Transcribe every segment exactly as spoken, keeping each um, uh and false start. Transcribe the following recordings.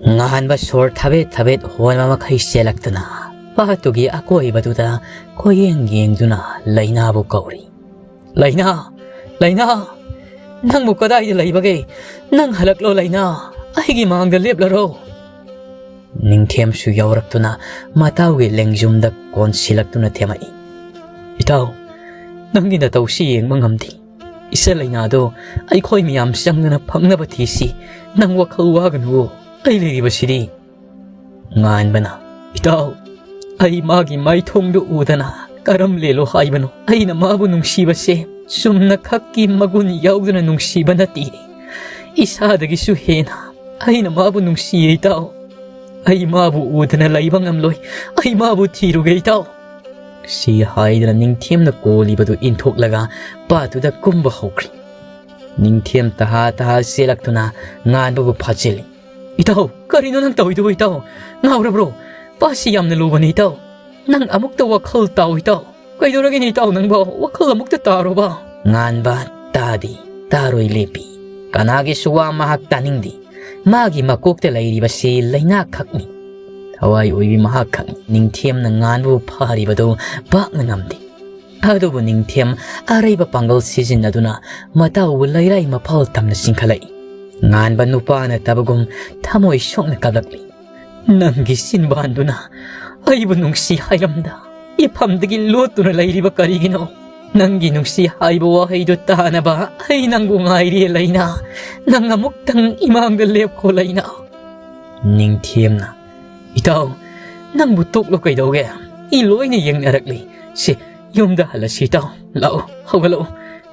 ꯉꯥꯟꯕ ꯁꯣꯔ ꯊꯕꯦꯠ ꯊꯕꯦꯠ ꯍꯣꯟꯕ ꯃꯈꯩ ꯆꯦꯜꯂꯛꯇꯨꯅ ꯄꯥꯠꯇꯨꯒꯤ ꯑꯀꯣꯏꯕꯗꯨꯗ ꯀꯣꯏꯌꯦꯡ ꯌꯦꯡꯗꯨꯅ ꯂꯩꯅꯥꯕꯨ ꯀꯧꯔꯤ꯫ "ꯂꯩꯅꯥ! ꯂꯩꯅꯥ! ꯅꯪꯕꯨ ꯀꯗꯥꯏꯗ ꯂꯩꯕꯒꯦ? ꯅꯪ ꯍꯜꯂꯛꯂꯣ ꯂꯩꯅꯥ! ꯑꯩꯒꯤ ꯃꯥꯡꯗ ꯂꯦꯞꯂꯔꯣ!" ꯅꯤꯡꯊꯦꯝꯁꯨ ꯌꯥꯎꯔꯛꯇꯨꯅ ꯃꯇꯥꯎꯒꯤ ꯂꯦꯡꯖꯨꯝꯗ ꯀꯣꯟꯁꯤꯜꯂꯛꯇꯨꯅ ꯊꯦꯝꯃꯛꯏ꯫ "ꯏꯇꯥꯎ, ꯅꯪꯒꯤ ꯅꯇꯧꯁꯤ ꯌꯦꯡꯕ ꯉꯝꯗꯦ꯫ ꯏꯆꯥ ꯂꯩꯅꯥꯗꯣ ꯑꯩꯈꯣꯏ ꯃꯌꯥꯝ ꯆꯪꯗꯨꯅ ꯐꯪꯅꯕ ꯊꯤꯁꯤ꯫ ꯅꯪ ꯋꯥꯈꯜ ꯋꯥꯒꯅꯨ꯫ ꯑꯩ ꯂꯩꯔꯤꯕꯁꯤꯗꯤ꯫" ꯉꯥꯟꯕꯅ, "ꯏꯇꯥꯎ, ꯑꯩ ꯃꯥꯒꯤ ꯃꯥꯏꯊꯣꯡꯗꯨ ꯎꯗꯅ ꯀꯔꯝ ꯂꯦꯜꯂꯣ ꯍꯥꯏꯕꯅꯣ? ꯑꯩꯅ ꯃꯥꯕꯨ ꯅꯨꯡꯁꯤꯕꯁꯦ ꯆꯨꯝꯅ ꯈꯛꯀꯤ ꯃꯒꯨꯟ ꯌꯥꯎꯗꯅ ꯅꯨꯡꯁꯤꯕ ꯅꯠꯇꯦ꯫ ꯏꯁꯥꯗꯒꯤꯁꯨ ꯍꯦꯟꯅ ꯑꯩꯅ ꯃꯥꯕꯨ ꯅꯨꯡꯁꯤꯌꯦ ꯏꯇꯥꯎ꯫ ꯑꯩ ꯃꯥꯕꯨ ꯎꯗꯅ ꯂꯩꯕ ꯉꯝꯂꯣꯏ꯫ ꯑꯩ ꯃꯥꯕꯨ ꯊꯤꯔꯨꯒꯦ ꯏꯇꯥꯎ꯫" ꯁꯤ ꯍꯥꯏꯗꯅ ꯅꯤꯡꯊꯦꯝꯅ ꯀꯣꯜꯂꯤꯕꯗꯨ ꯏꯟꯊꯣꯛꯂꯒ ꯄꯥꯠꯇꯨꯗ ꯀꯨꯝꯕ ꯍꯧꯈ꯭ꯔꯤ꯫ ꯅꯤꯡꯊꯦꯝ ꯇꯍꯥ ꯇꯍꯥ ꯆꯦꯜꯂꯛꯇꯨꯅ ꯉꯥꯟꯕꯕꯨ ꯐꯥꯖꯤꯜꯂꯤ꯫ "ꯏꯇꯥꯎ, ꯀꯔꯤꯅꯣ ꯅꯪ ꯇꯧꯔꯤꯗꯨꯕꯨ ꯏꯇꯥꯎ? ꯉꯥꯎꯔꯕ꯭ꯔꯣ? ꯄꯥꯠꯁꯤ ꯌꯥꯝꯅ ꯂꯨꯕꯅꯤ ꯏꯇꯥꯎ꯫ ꯅꯪ ꯑꯃꯨꯛꯇ ꯋꯥꯈꯜ ꯇꯥꯎ ꯏꯇꯥꯎ꯫ ꯀꯩꯗꯧꯔꯒꯦꯅꯦ ꯏꯇꯥꯎ ꯅꯪꯕꯣ? ꯋꯥꯈꯜ ꯑꯃꯨꯛꯇ ꯇꯥꯔꯣꯕ꯫" ꯉꯥꯟꯕ ꯇꯥꯗꯤ ꯇꯥꯔꯣꯏ ꯂꯦꯞꯄꯤ꯫ ꯀꯅꯥꯒꯤꯁꯨ ꯋꯥ ꯃꯍꯥꯛ ꯇꯥꯅꯤꯡꯗꯦ꯫ ꯃꯥꯒꯤ ꯃꯀꯣꯛꯇ ꯂꯩꯔꯤꯕꯁꯤ ꯂꯩꯅꯥ ꯈꯛꯅꯤ꯫ ꯊꯋꯥꯏ ꯑꯣꯏꯕꯤ ꯃꯍꯥꯛ ꯈꯛꯅꯤ꯫ ꯅꯤꯡꯊꯦꯝꯅ ꯉꯥꯟꯕꯕꯨ ꯐꯥꯔꯤꯕꯗꯨ ꯄꯥꯛꯅ ꯉꯝꯗꯦ꯫ ꯑꯗꯨꯕꯨ ꯅꯤꯡꯊꯦꯝ ꯑꯔꯩꯕ ꯄꯥꯡꯒꯜ ꯁꯤꯖꯤꯟꯅꯗꯨꯅ ꯃꯇꯥꯎꯕꯨ ꯂꯩꯔꯥꯏ ꯃꯐꯥꯜ ꯇꯝꯅ ꯆꯤꯡꯈꯠꯂꯛꯏ꯫ ꯉꯥꯟꯕ ꯅꯨꯄꯥ ꯅꯠꯇꯕꯒꯨꯝ ꯊꯃꯣꯏ ꯁꯣꯛꯅ ꯀꯞꯂꯛꯂꯤ꯫ "ꯅꯪꯒꯤ ꯆꯤꯟꯕꯥꯟꯗꯨꯅ ꯑꯩꯕꯨ ꯅꯨꯡꯁꯤ ꯍꯥꯏꯔꯝꯗ ꯏꯐꯝꯗꯒꯤ ꯂꯣꯠꯇꯨꯅ ꯂꯩꯔꯤꯕ ꯀꯔꯤꯒꯤꯅꯣ? ꯅꯪꯒꯤ ꯅꯨꯡꯁꯤ ꯍꯥꯏꯕ ꯋꯥꯍꯩꯗꯨ ꯇꯥꯅꯕ ꯑꯩ ꯅꯪꯕꯨ ꯉꯥꯏꯔꯤ ꯂꯩꯅꯥ꯫ ꯅꯪ ꯑꯃꯨꯛꯇꯪ ꯏꯃꯥꯡꯗ ꯂꯦꯞꯈꯣ ꯂꯩꯅꯥ꯫" ꯅꯤꯡꯊꯦꯝꯅ, "ꯏꯇꯥꯎ, ꯅꯪꯕꯨ ꯇꯣꯛꯂꯣ ꯀꯩꯗꯧꯒꯦ? ꯑꯩ ꯂꯣꯏꯅ ꯌꯦꯡꯅꯔꯛꯂꯤ꯫ ꯁꯤ ꯌꯨꯝꯗ ꯍꯜꯂꯁꯤ ꯏꯇꯥꯎ꯫ ꯂꯥꯛꯑꯣ, ꯍꯧꯒꯠꯂꯛꯑꯣ꯫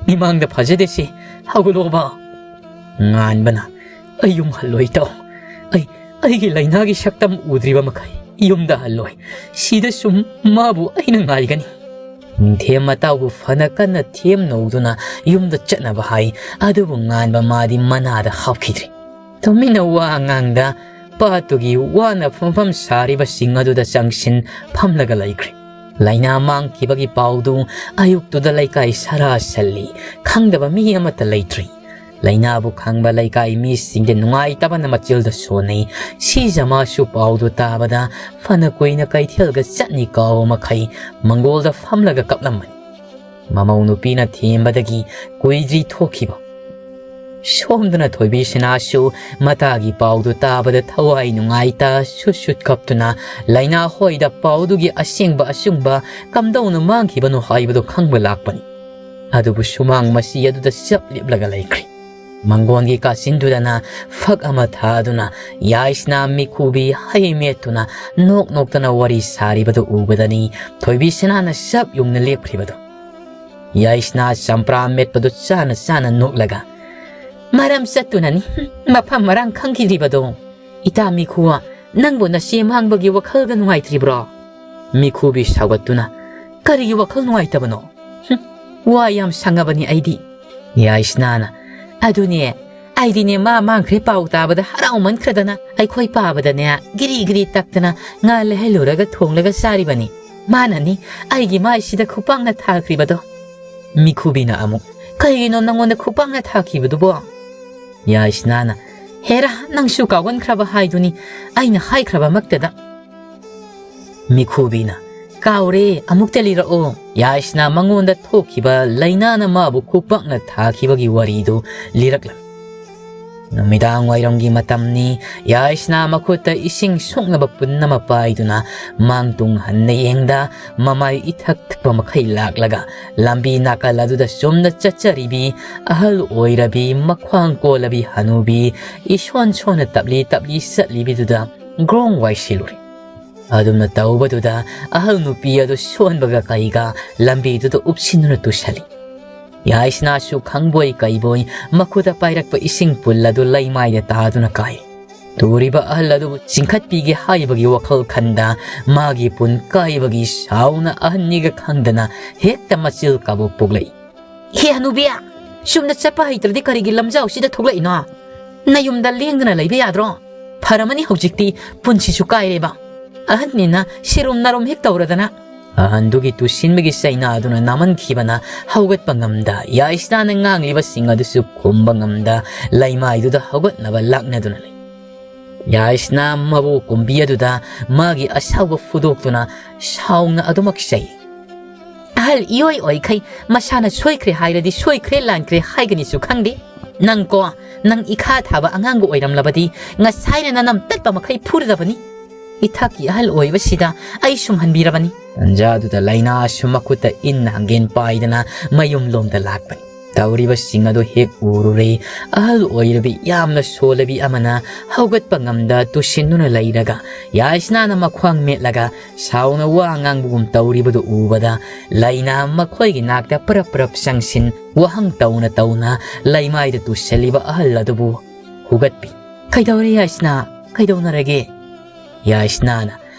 ꯃꯤꯃꯥꯡꯗ ꯐꯖꯗꯦ ꯁꯤ꯫ ꯍꯧꯒꯠꯂꯛꯑꯣꯕ꯫" ꯉꯥꯟꯕꯅ, "ꯑꯩ ꯌꯨꯝ ꯍꯜꯂꯣꯏ ꯏꯇꯥꯎ꯫ ꯑꯩ, ꯑꯩꯒꯤ ꯂꯩꯅꯥꯒꯤ ꯁꯛꯇꯝ ꯎꯗ꯭ꯔꯤꯕ ꯃꯈꯩ ꯌꯨꯝꯗ ꯍꯜꯂꯣꯏ꯫ ꯁꯤꯗ ꯁꯨꯝ ꯃꯥꯕꯨ ꯑꯩꯅ ꯉꯥꯏꯒꯅꯤ꯫" ꯅꯤꯡꯊꯦꯝ ꯃꯇꯥꯎꯕꯨ ꯐꯅ ꯀꯟꯅ ꯊꯦꯝ ꯅꯧꯗꯨꯅ ꯌꯨꯝꯗ ꯆꯠꯅꯕ ꯍꯥꯏ꯫ ꯑꯗꯨꯕꯨ ꯉꯥꯟꯕ ꯃꯥꯗꯤ ꯃꯅꯥꯗ ꯍꯥꯞꯈꯤꯗ꯭ꯔꯦ꯫ ꯇꯨꯃꯤꯟꯅ ꯋꯥ ꯉꯥꯡꯗ ꯄꯥꯠꯇꯨꯒꯤ ꯋꯥꯅ ꯐꯝꯐꯝ ꯁꯥꯔꯤꯕꯁꯤꯡ ꯑꯗꯨꯗ ꯆꯪꯁꯤꯟ ꯐꯝꯂꯒ ꯂꯩꯈ꯭ꯔꯦ꯫ ꯂꯩꯅꯥ ꯃꯥꯡꯈꯤꯕꯒꯤ ꯄꯥꯎꯗꯨ ꯑꯌꯨꯛꯇꯨꯗ ꯂꯩꯀꯥꯏ ꯁꯔꯥ ꯁꯜꯂꯤ꯫ ꯈꯪꯗꯕ ꯃꯤ ꯑꯃꯠꯇ ꯂꯩꯇ꯭ꯔꯤ꯫ ꯂꯥꯏꯅꯥꯕꯨ ꯈꯪꯕ ꯂꯩꯀꯥꯏ ꯃꯤꯁꯤꯡꯗꯤ ꯅꯨꯡꯉꯥꯏꯇꯕꯅ ꯃꯆꯤꯜꯗ ꯁꯣꯟꯅꯩ꯫ ꯁꯤꯖꯃꯥꯁꯨ ꯄꯥꯎꯗꯨ ꯇꯥꯕꯗ ꯐꯅ ꯀꯨꯏꯅ ꯀꯩꯊꯦꯜꯒ ꯆꯠꯅꯤ ꯀꯥꯎꯕ ꯃꯈꯩ ꯃꯪꯒꯣꯜꯗ ꯐꯝꯂꯒ ꯀꯞꯂꯝꯕꯅꯤ꯫ ꯃꯃꯧ ꯅꯨꯄꯤꯅ ꯊꯦꯝꯕꯗꯒꯤ ꯀꯨꯏꯗ꯭ꯔꯤ ꯊꯣꯛꯈꯤꯕ꯫ ꯁꯣꯝꯗꯅ ꯊꯣꯏꯕꯤ ꯁꯅꯥꯁꯨ ꯃꯇꯥꯒꯤ ꯄꯥꯎꯗꯨ ꯇꯥꯕꯗ ꯊꯋꯥꯏ ꯅꯨꯡꯉꯥꯏꯇ ꯁꯨꯠ ꯁꯨꯠ ꯀꯞꯇꯨꯅ ꯂꯥꯏꯅꯥ ꯍꯣꯏꯗ ꯄꯥꯎꯗꯨꯒꯤ ꯑꯁꯦꯡꯕ ꯑꯆꯨꯝꯕ ꯀꯝꯗꯧꯅ ꯃꯥꯡꯈꯤꯕꯅꯣ ꯍꯥꯏꯕꯗꯨ ꯈꯪꯕ ꯂꯥꯛꯄꯅꯤ꯫ ꯑꯗꯨꯕꯨ ꯁꯨꯃꯥꯡ ꯃꯆꯤ ꯑꯗꯨꯗ ꯆꯞ ꯂꯦꯞꯂꯒ ꯂꯩꯈ꯭ꯔꯦ꯫ ꯃꯪꯒꯣꯟꯒꯤ ꯀꯥꯆꯤꯟꯗꯨꯗꯅ ꯐꯛ ꯑꯃ ꯊꯥꯗꯨꯅ ꯌꯥꯏꯁꯅꯥ ꯃꯤꯈꯨꯕꯤ ꯍꯩ ꯃꯦꯠꯇꯨꯅ ꯅꯣꯛ ꯅꯣꯛꯇꯅ ꯋꯥꯔꯤ ꯁꯥꯔꯤꯕꯗꯨ ꯎꯕꯗꯅꯤ ꯊꯣꯏꯕꯤ ꯁꯅꯥꯅ ꯆꯞ ꯌꯨꯡꯅ ꯂꯦꯞꯈ꯭ꯔꯤꯕꯗꯨ꯫ ꯌꯥꯏꯁꯅꯥ ꯆꯝꯄ꯭ꯔꯥ ꯃꯦꯠꯄꯗꯨ ꯆꯥꯅ ꯆꯥꯅ ꯅꯣꯛꯂꯒ, "ꯃꯔꯝ ꯆꯠꯇꯨꯅꯅꯤ ꯃꯐꯝ ꯃꯔꯥꯡ ꯈꯪꯈꯤꯗ꯭ꯔꯤꯕꯗꯣ꯫ ꯏꯇꯥ ꯃꯤꯈꯨ, ꯅꯪꯕꯨ ꯅꯆꯦ ꯃꯥꯡꯕꯒꯤ ꯋꯥꯈꯜꯒ ꯅꯨꯡꯉꯥꯏꯇ꯭ꯔꯤꯕ꯭ꯔꯣ?" ꯃꯤꯈꯨꯕꯤ ꯁꯥꯎꯒꯠꯇꯨꯅ, "ꯀꯔꯤꯒꯤ ꯋꯥꯈꯜ ꯅꯨꯡꯉꯥꯏꯇꯕꯅꯣ? ꯍꯨꯝ, ꯋꯥ ꯌꯥꯝ ꯁꯪꯉꯕꯅꯤ ꯑꯩꯗꯤ꯫" ꯌꯥꯏꯁꯅꯥꯅ, "ꯑꯗꯨꯅꯦ, ꯑꯩꯗꯤꯅꯦ ꯃꯥ ꯃꯥꯡꯈ꯭ꯔꯦ ꯄꯥꯎ ꯇꯥꯕꯗ ꯍꯔꯥꯎꯃꯟꯈ꯭ꯔꯗꯅ ꯑꯩꯈꯣꯏ ꯄꯥꯕꯗꯅꯦ ꯒꯤꯔꯤ ꯒꯤꯔꯤ ꯇꯛꯇꯅ ꯉꯥ ꯂꯩꯍꯜꯂꯨꯔꯒ ꯊꯣꯡꯂꯒ ꯆꯥꯔꯤꯕꯅꯤ꯫ ꯃꯥꯅꯅꯤ ꯑꯩꯒꯤ ꯃꯥꯏꯁꯤꯗ ꯈꯨꯄꯥꯛꯅ ꯊꯥꯈ꯭ꯔꯤꯕꯗꯣ꯫" ꯃꯤꯈꯨꯕꯤꯅ ꯑꯃꯨꯛ, "ꯀꯩꯒꯤꯅꯣ ꯅꯪꯉꯣꯟꯗ ꯈꯨꯄꯥꯛꯅ ꯊꯥꯈꯤꯕꯗꯨꯕꯣ?" ꯌꯥꯏꯁꯅꯥꯅ, "ꯍꯦꯔꯥ, ꯅꯪꯁꯨ ꯀꯥꯎꯒꯟꯈ꯭ꯔꯕ ꯍꯥꯏꯗꯨꯅꯤ꯫ ꯑꯩꯅ ꯍꯥꯏꯈ꯭ꯔꯕꯃꯛꯇꯗ꯫" ꯃꯤꯈꯨꯕꯤꯅ, "ꯀꯥꯎꯔꯦ, ꯑꯃꯨꯛꯇ ꯂꯤꯔꯛꯑꯣ꯫" ꯌꯥꯏꯁꯅꯥ ꯃꯉꯣꯟꯗ ꯊꯣꯛꯈꯤꯕ ꯂꯥꯏꯅꯥꯅ ꯃꯥꯕꯨ ꯈꯨꯄꯥꯛꯅ ꯊꯥꯈꯤꯕꯒꯤ ꯋꯥꯔꯤꯗꯨ ꯂꯤꯔꯛꯂꯝꯃꯤ꯫ ꯅꯨꯃꯤꯗꯥꯡ ꯋꯥꯏꯔꯝꯒꯤ ꯃꯇꯝꯅꯤ꯫ ꯌꯥꯏꯁꯅꯥ ꯃꯈꯨꯠꯇ ꯏꯁꯤꯡ ꯁꯣꯛꯅꯕ ꯄꯨꯟ ꯑꯃ ꯄꯥꯏꯗꯨꯅ ꯃꯥꯡ ꯇꯨꯡ ꯍꯟꯅ ꯌꯦꯡꯗ ꯃꯃꯥꯏ ꯏꯊꯛ ꯊꯛꯄ ꯃꯈꯩ ꯂꯥꯛꯂꯒ ꯂꯝꯕꯤ ꯅꯥꯀꯜ ꯑꯗꯨꯗ ꯆꯨꯝꯅ ꯆꯠꯆꯔꯤꯕꯤ ꯑꯍꯜ ꯑꯣꯏꯔꯕꯤ ꯃꯈ꯭ꯋꯥꯡ ꯀꯣꯜꯂꯕꯤ ꯍꯅꯨꯕꯤ ꯏꯁꯣꯟ ꯁꯣꯟꯅ ꯇꯞꯂꯤ ꯇꯞꯂꯤ ꯆꯠꯂꯤꯕꯤꯗꯨꯗ ꯒ꯭ꯔꯣꯡ ꯋꯥꯏꯁꯤꯜꯂꯨꯔꯦ꯫ ꯑꯗꯨꯝꯅ ꯇꯧꯕꯗꯨꯗ ꯑꯍꯜ ꯅꯨꯄꯤ ꯑꯗꯨ ꯁꯣꯟꯕꯒ ꯀꯩꯒ ꯂꯝꯕꯤꯗꯨꯗ ꯎꯞꯁꯤꯟꯗꯨꯅ ꯇꯨꯁꯜꯂꯤ꯫ ꯌꯥꯏꯁꯅꯥꯁꯨ ꯈꯪꯕꯣꯏ ꯀꯩꯕꯣꯏ ꯃꯈꯨꯠꯇ ꯄꯥꯏꯔꯛꯄ ꯏꯁꯤꯡ ꯄꯨꯜ ꯑꯗꯨ ꯂꯩꯃꯥꯏꯗ ꯇꯥꯗꯨꯅ ꯀꯥꯏ꯫ ꯇꯨꯔꯤꯕ ꯑꯍꯜ ꯑꯗꯨꯕꯨ ꯆꯤꯡꯈꯠꯄꯤꯒꯦ ꯍꯥꯏꯕꯒꯤ ꯋꯥꯈꯜ ꯈꯟꯗ ꯃꯥꯒꯤ ꯄꯨꯟ ꯀꯥꯏꯕꯒꯤ ꯁꯥꯎꯅ ꯑꯍꯟꯅꯤꯒ ꯈꯪꯗꯅ ꯍꯦꯛꯇ ꯃꯆꯤꯜ ꯀꯥꯕꯨ ꯄꯣꯛꯂꯛꯏ꯫ "ꯍꯦ ꯍꯅꯨꯕꯤ, ꯆꯨꯝꯅ ꯆꯠꯄ ꯍꯩꯇ꯭ꯔꯗꯤ ꯀꯔꯤꯒꯤ ꯂꯝꯖꯥꯎꯁꯤꯗ ꯊꯣꯛꯂꯛꯏꯅꯣ? ꯅꯌꯨꯝꯗ ꯂꯦꯡꯗꯅ ꯂꯩꯕ ꯌꯥꯗ꯭ꯔꯣ? ꯐꯔꯝꯃꯅꯤ ꯍꯧꯖꯤꯛꯇꯤ ꯄꯨꯟꯁꯤꯁꯨ ꯀꯥꯏꯔꯦꯕ꯫ ꯑꯍꯟꯅꯤꯅ ꯁꯤꯔꯨꯝ ꯅꯥꯔꯨꯝ ꯍꯦꯛ ꯇꯧꯔꯗꯅ꯫ ꯑꯍꯟꯗꯨꯒꯤ ꯇꯨꯁꯤꯟꯕꯒꯤ ꯆꯩꯅꯥꯗꯨꯅ ꯅꯥꯃꯟꯈꯤꯕꯅ ꯍꯧꯒꯠꯄ ꯉꯝꯗ, ꯌꯥꯏꯁꯅꯥꯅ ꯉꯥꯡꯂꯤꯕꯁꯤꯡ ꯑꯗꯨꯁꯨ ꯈꯨꯝꯕ ꯉꯝꯗ, ꯂꯩꯃꯥꯏꯗꯨꯗ ꯍꯧꯒꯠꯅꯕ ꯂꯥꯛꯅꯗꯨꯅ ꯂꯩ꯫ ꯌꯥꯏꯁꯅꯥ ꯃꯕꯨ ꯀꯨꯝꯕꯤ ꯑꯗꯨꯗ ꯃꯥꯒꯤ ꯑꯁꯥꯎꯕ ꯐꯨꯗꯣꯛꯇꯨꯅ ꯁꯥꯎꯅ ꯑꯗꯨꯃꯛ ꯆꯩ꯫ "ꯑꯍꯜ ꯏꯑꯣꯏ ꯑꯣꯏꯈꯩ ꯃꯁꯥꯅ ꯁꯣꯏꯈ꯭ꯔꯦ ꯍꯥꯏꯔꯗꯤ ꯁꯣꯏꯈ꯭ꯔꯦ ꯂꯥꯟꯈ꯭ꯔꯦ ꯍꯥꯏꯒꯅꯤꯁꯨ ꯈꯪꯗꯦ꯫ ꯅꯪ ꯀꯣ, ꯅꯪ ꯏꯈꯥ ꯊꯥꯕ ꯑꯉꯥꯡꯕꯨ ꯑꯣꯏꯔꯝꯂꯕꯗꯤ ꯉꯁꯥꯏꯅ ꯅꯅꯝ ꯇꯠꯄ ꯃꯈꯩ ꯐꯨꯔꯗꯕꯅꯤ꯫ ꯏꯊꯛꯀꯤ ꯑꯍꯜ ꯑꯣꯏꯕꯁꯤꯗ ꯑꯩ ꯁꯨꯝꯍꯟꯕꯤꯔꯕꯅꯤ꯫" ꯇꯟꯖꯥꯗꯨꯗ ꯂꯩꯅꯥꯁꯨ ꯃꯈꯨꯠꯇ ꯏꯟ ꯍꯪꯒꯦꯟ ꯄꯥꯏꯗꯅ ꯃꯌꯨꯝꯂꯣꯝꯗ ꯂꯥꯛꯄꯅꯤ꯫ ꯇꯧꯔꯤꯕꯁꯤꯡ ꯑꯗꯨ ꯍꯦꯛ ꯎꯔꯨꯔꯦ꯫ ꯑꯍꯜ ꯑꯣꯏꯔꯕꯤ ꯌꯥꯝꯅ ꯁꯣꯜꯂꯕꯤ ꯑꯃꯅ ꯍꯧꯒꯠꯄ ꯉꯝꯗ ꯇꯨꯁꯤꯟꯗꯨꯅ ꯂꯩꯔꯒ ꯌꯥꯏꯁꯅꯥꯅ ꯃꯈ꯭ꯋꯥꯡ ꯃꯦꯠꯂꯒ ꯁꯥꯎꯅ ꯋꯥ ꯉꯥꯡꯕꯒꯨꯝ ꯇꯧꯔꯤꯕꯗꯨ ꯎꯕꯗ ꯂꯩꯅꯥ ꯃꯈꯣꯏꯒꯤ ꯅꯥꯛꯇ ꯄꯔꯞ ꯄꯔꯞ ꯆꯪꯁꯤꯟ ꯋꯥꯍꯪ ꯇꯧꯅ ꯇꯧꯅ ꯂꯩꯃꯥꯏꯗ ꯇꯨꯁꯤꯜꯂꯤꯕ ꯑꯍꯜ ꯑꯗꯨꯕꯨ ꯍꯧꯒꯠꯄꯤ꯫ "ꯀꯩꯗꯧꯔꯦ ꯌꯥꯏꯁꯅꯥ? ꯀꯩꯗꯧꯅꯔꯒꯦ?" ꯌꯥꯏꯁꯅꯥꯅ,